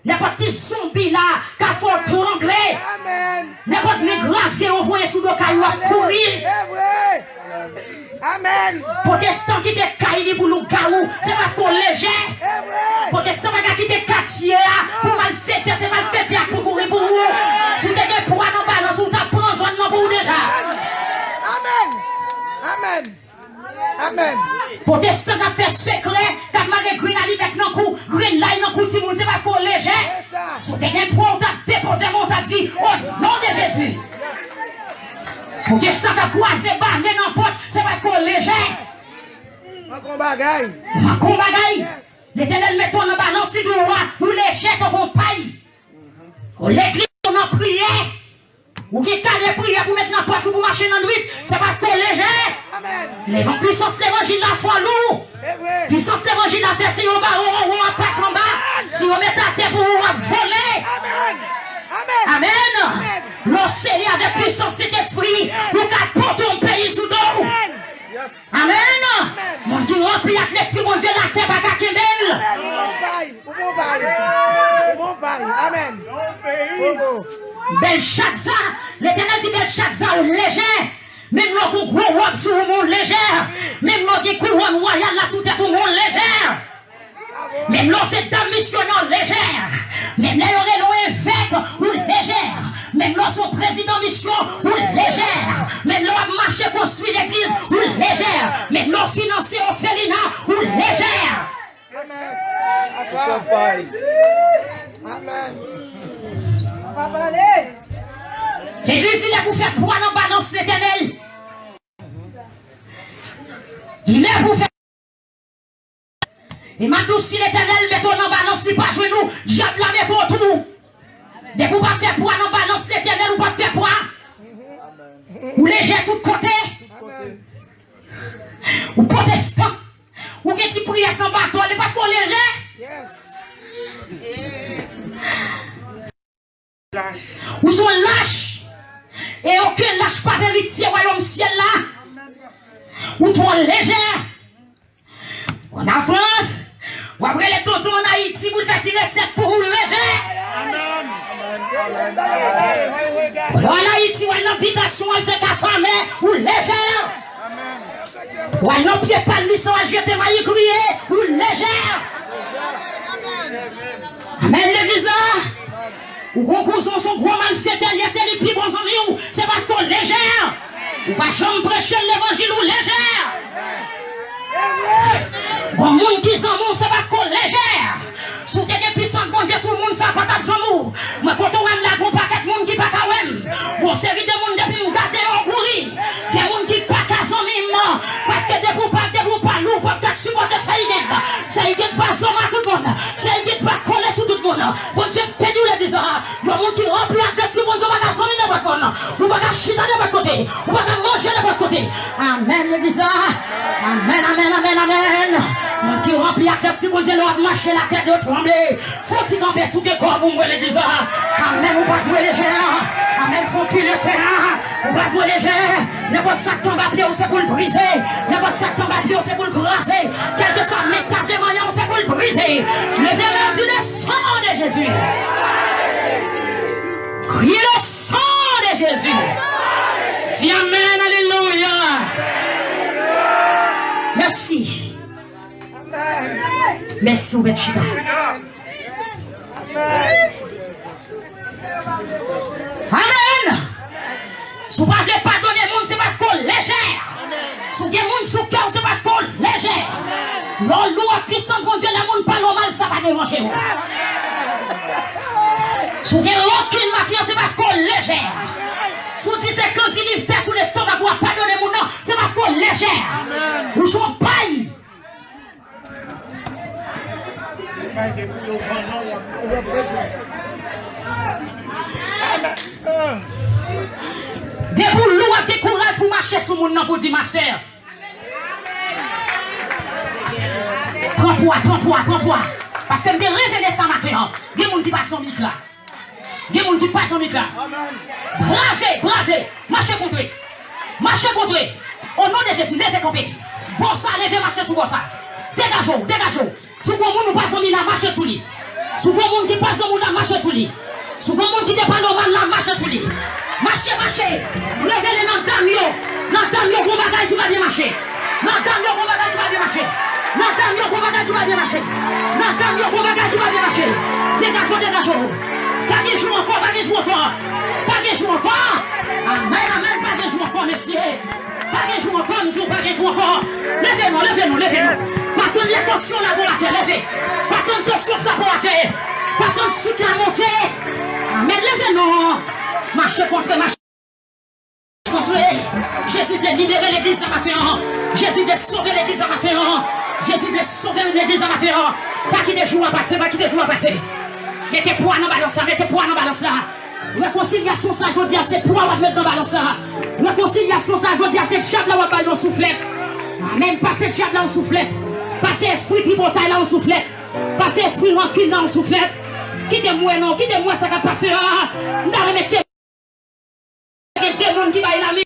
Nenpòt ti zonbi la ka fè w tranble. Nenpòt men gravye yo voye sou do kay ou ap kouri. Pwotestan kite kay li pou lougawou, se paske w lejè. Pwotestan pa ka kite katye a pou malfetè, se malfetè a k pou kouri pou ou. Si w te gen pwa nan balans ou, w t ap pran zòn nan pou ou deja. Amèn. Amèn. Amèn. Pwotestan k ap fè sekrè, k ap mare grenn alimèt nan kou, grenn lay nan kou timoun, se paske w lejè. Si w te gen pwa, w t ap depoze men, w t ap di, o non de Jezi. Pwotestan k ap kwaze bale nan pòt, se paske w lejè. Manke yon bagay. Manke yon bagay. Letènèl mete w nan balans li, di w, ou lejè tankou yon pay. Ou legliz ou nan priyè. Ou gen kanè priyè pou met nan pòch ou pou mache nan nwit. Se paske w lejè. Amèn. Levan-, pwisans levanjil la fò lou. Pwisans levanjil la fè si yon bawo, yon won ap pase anba. Si yo met atè pou ou, w ap vole. Amèn. Lè w sere avèk pwisans Sentespri, ou ka pote yon peyi sou do w. Amèn. Moun ki ranpli ak Lespri Bondye, latè pa ka kenbe l. Bèlchazza, Letènèl di Bèlchazza, ou lejè. Menm lè w gen gwo wòb sou ou, men w lejè. Menm lè w gen kouwòn wayal la sou tèt ou, men w lejè. Menm lè w se dam misyonè, w lejè. Menm lè yo rele w evèk, ou lejè. Menm lè w se yon prezidan misyon, ou lejè. Menm lè w ap mache konstwi legliz, ou lejè. Menm lè w finanse òfelina, ou lejè. Amèn. Amèn. Legliz, li lè pou fè pwa nan balans Letènèl. Li lè pou fè. E m ap di w, si Letènèl mete w nan balans, li pa jwenn ou, dyab la mete w tou. Depi w pa fè pwa nan balans Letènèl, ou p ap fè pwa. Ou lejè tout kote. Ou pwotestan. Ou gen ti priyè san baton, li paske w lejè. Ou se yon lach. E okenn lach p ap eritye wayòm syèl la. Ou twò lejè. Ann Lafrans, w ap rele tonton ann Ayiti pou l fè ti resèt pou ou, lejè. Ou ann Ayiti, w al nan bitasyon, w al fè kafame, ou lejè. W al nan pye palmis, w al jete mayi griye, ou lejè. Amèn, legliz la. Ou gon kouzen w se yon gwo malfetè, l ye se li pi bon zanmi w, se paske w lejè. Ou pa janm preche l levanjil, ou lejè. Gon moun ki zanmi w, se paske w lejè. Si w te gen pwisans Bondye sou moun sa, pa t ap zanmi w. Mwen kontan w wè m la, gon pakèt moun ki pa ka wè m. Gon seri de moun depi m gade yo kouri. Gen moun ki pa ka zanmi m, paske depi w pa, depi w pa lou, w p ap ka sipòte sa idet. Sa idet pa zanmi a tout moun. Sa idet pa kole sou tout moun. Bondye beni w legliz la. Yon moun ki ranpli ak Lespri Bondye, ou pa ka zanmi nenpòt moun. Ou pa ka chita nenpòt kote. Ou pa ka manje nenpòt kote. Amèn, legliz la. Amèn, amèn, amèn, amèn. Moun ki ranpli ak Lespri Bondye, lè w ap mache, latè dwe tranble. Fò w ti kanpe sou ke kò w pou m wè legliz la. Amèn, ou pa dwe lejè. Amèn, fò w pile tè. Ou pa dwe lejè. Nenpòt sa k tonbe a pye w, se pou l brize. Nenpòt sa k tonbe a pye w, se pou l kraze. Kèlkeswa men k ta vle manyen w, se pou l brize. Leve men w, di, le sang de Jésus. Kriye, le sang de Jésus. Di amèn, alelouya. Mèsi. Mèsi, ou mèt chita. Amèn. Si w pa vle padone moun, se paske w lejè. Si w gen moun sou kè w, se paske w lejè. Lè w lou ak pwisans Bondye, lè moun pale w mal, sa pa deranje w. Si w gen rankin maten an, se paske w lejè. Si w di se kandi liv tè sou lestomak ou ap padone moun nan, se paske w lejè. Ou se yon pay. Depi w lou, w ap gen kouraj pou mache sou moun nan, pou di, ma sè, pran pwa, pran pwa, pran pwa. Paske m te revele sa maten an. Gen moun ki pa zanmi k la. Gen moun ki pa zanmi k la. Brave, brave. Mache kontre. Mache kontre. O non de Jezi, leve kanpe. Bò sa, leve mache sou bò sa. Degaje w, degaje w. Si w gon moun ou pa zanmi la, mache sou li. Si w gon moun ki pa zanmi w la, mache sou li. Si w gon moun ki te pale w mal la, mache sou li. Mache, mache. Revele nan dam yo. Nan dam yo, gon bagay ki pa byen mache. Nan dam yo, gon bagay ki pa byen mache. Nan dam yo, gon bagay ki pa byen mache. Nan dam yo, gon bagay ki pa byen mache. Degaje w, degaje w. Pa gen jou ankò, pa gen jou ankò. Pa gen jou ankò. Amèn, amèn, pa gen jou ankò, mesye. Pa gen jou ankò, m di w, pa gen jou ankò. Leve non, leve non, leve non. Pa tann lè tansyon la gon atè, leve. Pa tann tansyon sa gon atè. Pa tann sik la monte. Amèn, leve non. Mache kontre, mache. Kontre. Jezi vle libere legliz la maten an. Jezi vle sove legliz la maten an. Jezi vle sove legliz la maten an. Pa kite jou a pase, pa kite jou a pase. Mete pwa nan balans la, mete pwa nan balans la. Rekonsilyasyon sa jodi a se pwa w ap met nan balans la. Rekonsilyasyon sa jodi a se dyab la w ap bay yon souflèt. Amèn. Pase dyab la yon souflèt. Pase espri tripotay la yon souflèt. Pase espri rankin la yon souflèt. Kite m wè non, kite m wè sa k ap pase a. M ta renmen te gen de moun ki bay lame.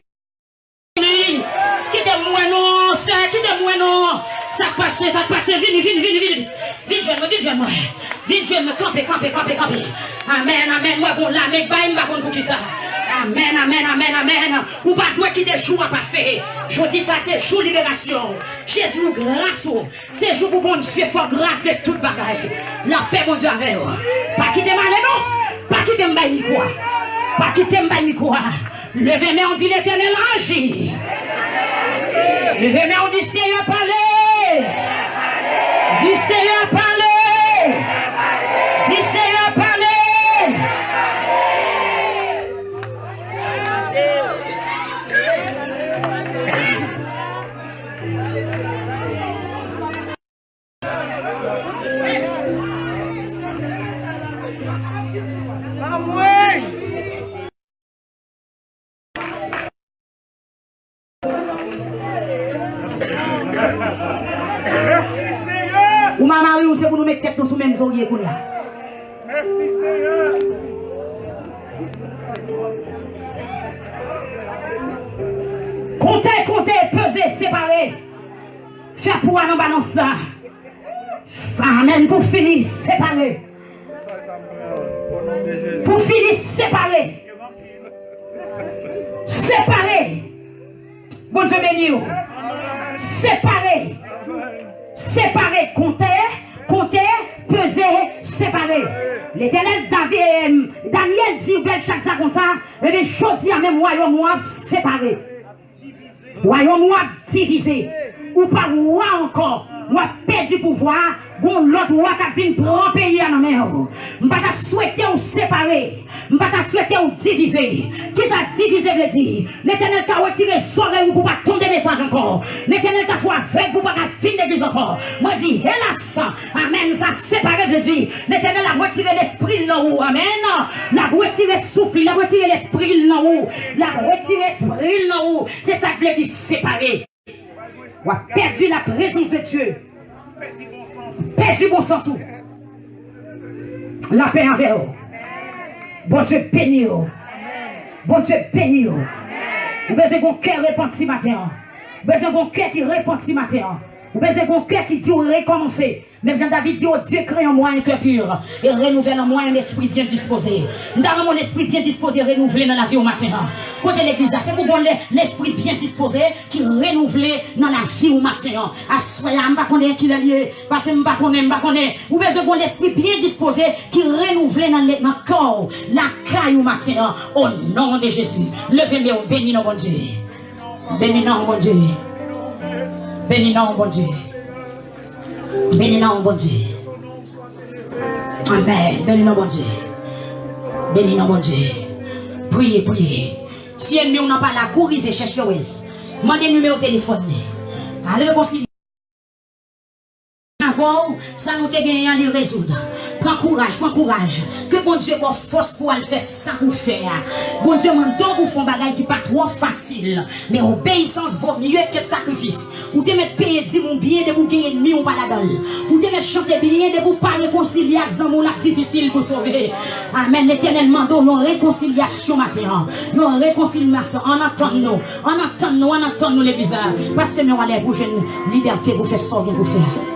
Kite m wè non, sè, kite m wè non. Sa k pase, sa k pase, vini, vini, vini, vini. Vin jwenn mwen, vin jwenn mwen. Vin jwenn mwen, kanpe, kanpe, kanpe, kanpe. Amèn, amèn, mwen gon lame k bay, m pa konn poukisa. Amèn, amèn, amèn, amèn. Ou pa dwe kite jou a pase. Jodi sa se jou liberasyon. Jezi, nou gras ou. Se jou pou Bondye fè w gras de tout bagay. Lapè Bondye avè w. Pa kite m ale non. Pa kite m bay mikwo a. Pa kite m bay mikwo a. Leve men w, di Letènèl aji. Leve men w, di Senyè pale. Di Senyè pale. Di Senyè pale. Ou mamari ou se pou nou met tèt nou sou menm zorye kounye a. Mèsi Senyè. Konte, konte, peze, separe. Fè pou a nan balans la. Amèn. Pou fini, separe. Pou fini, separe. Separe. Bondye beni w. Separe. Separe. Konte, konte, peze, separe. Letènèl Davi-, Danyèl di Bèlchasa konsa, ebyen, jodi a menm, wayòm ou ap separe. Wayòm ou ap divize. Ou pa wa ankò. W ap pèdi pouvwa a. Gon lòt wa k ap vin pran peyi a nan men w. M pa ta swete w separe. M pa ta swete w divize. Kisa divize vle di? Letènèl ka retire zòrèy ou pou w pa tande mesaj ankò. Letènèl ka fè w avèg pou w pa ka vin legliz ankò. Mwen di, elas! Amèn. Sa separe vle di, Letènèl ap retire lespri l nan ou. Amèn. L ap retire souf li, l ap retire lespri l nan ou. L ap retire espri l nan ou. Se sa k vle di separe. W ap pèdi la prezans de Dye. Pèdi bon sans ou. Lapè avè w. Bondye beni w. Bondye beni w. Ou bezwen gon kè repanti maten an. Ou bezwen gon kè ki repanti maten an. Ou bezwen gon kè ki di w rekòmanse. Menm jan David di, O Dye, kreye an mwen un cœur pur et renouvelle en moi un esprit bien disposé. M ta renmen yon lespri byen dispoze renouvle nan lavi w maten an. Kote legliz la, se pou gon le-, lespri byen dispoze ki renouvle nan lavi w maten an. Aswè a, m pa konnen kilè l ye, paske m pa konnen, m pa konnen. Ou bezwen gon lespri byen dispoze ki renouvle nan le-, nan kò w, lakay ou maten an. O non de Jezi, leve men w, beni non Bondye. Beni non Bondye. Beni non Bondye. Beni non Bondye. Amèn. Beni non Bondye. Beni non Bondye. Priye, priye. Si ènmi w nan pa la, kouri rive chèche w. Mande nimewo telefòn li. Al rekonsilye avè w, sa nou te genyen an, li rezoud. Pran kouraj, pran kouraj. Ke Bondye ba w fòs pou w al fè sa pou w fè a. Bondye mande w pou w fè yon bagay ki pa twò fasil. Men obeyisans vo mye ke sakrifis. Ou te mèt peye dim ou byen depi w gen ènmi ou pa ladan l. Ou te mèt chante byen depi w pa rekonsilye ak zanmi w, l ap difisil pou sove. Amèn. Letènèl mande w yon rekonsilyasyon maten an. Yon rekonsilyasyon. Ann antann nou. Ann antann nou. Ann antann nou, legliz la. Pase men w anlè pou jwenn libète pou fè sa w gen pou fè a.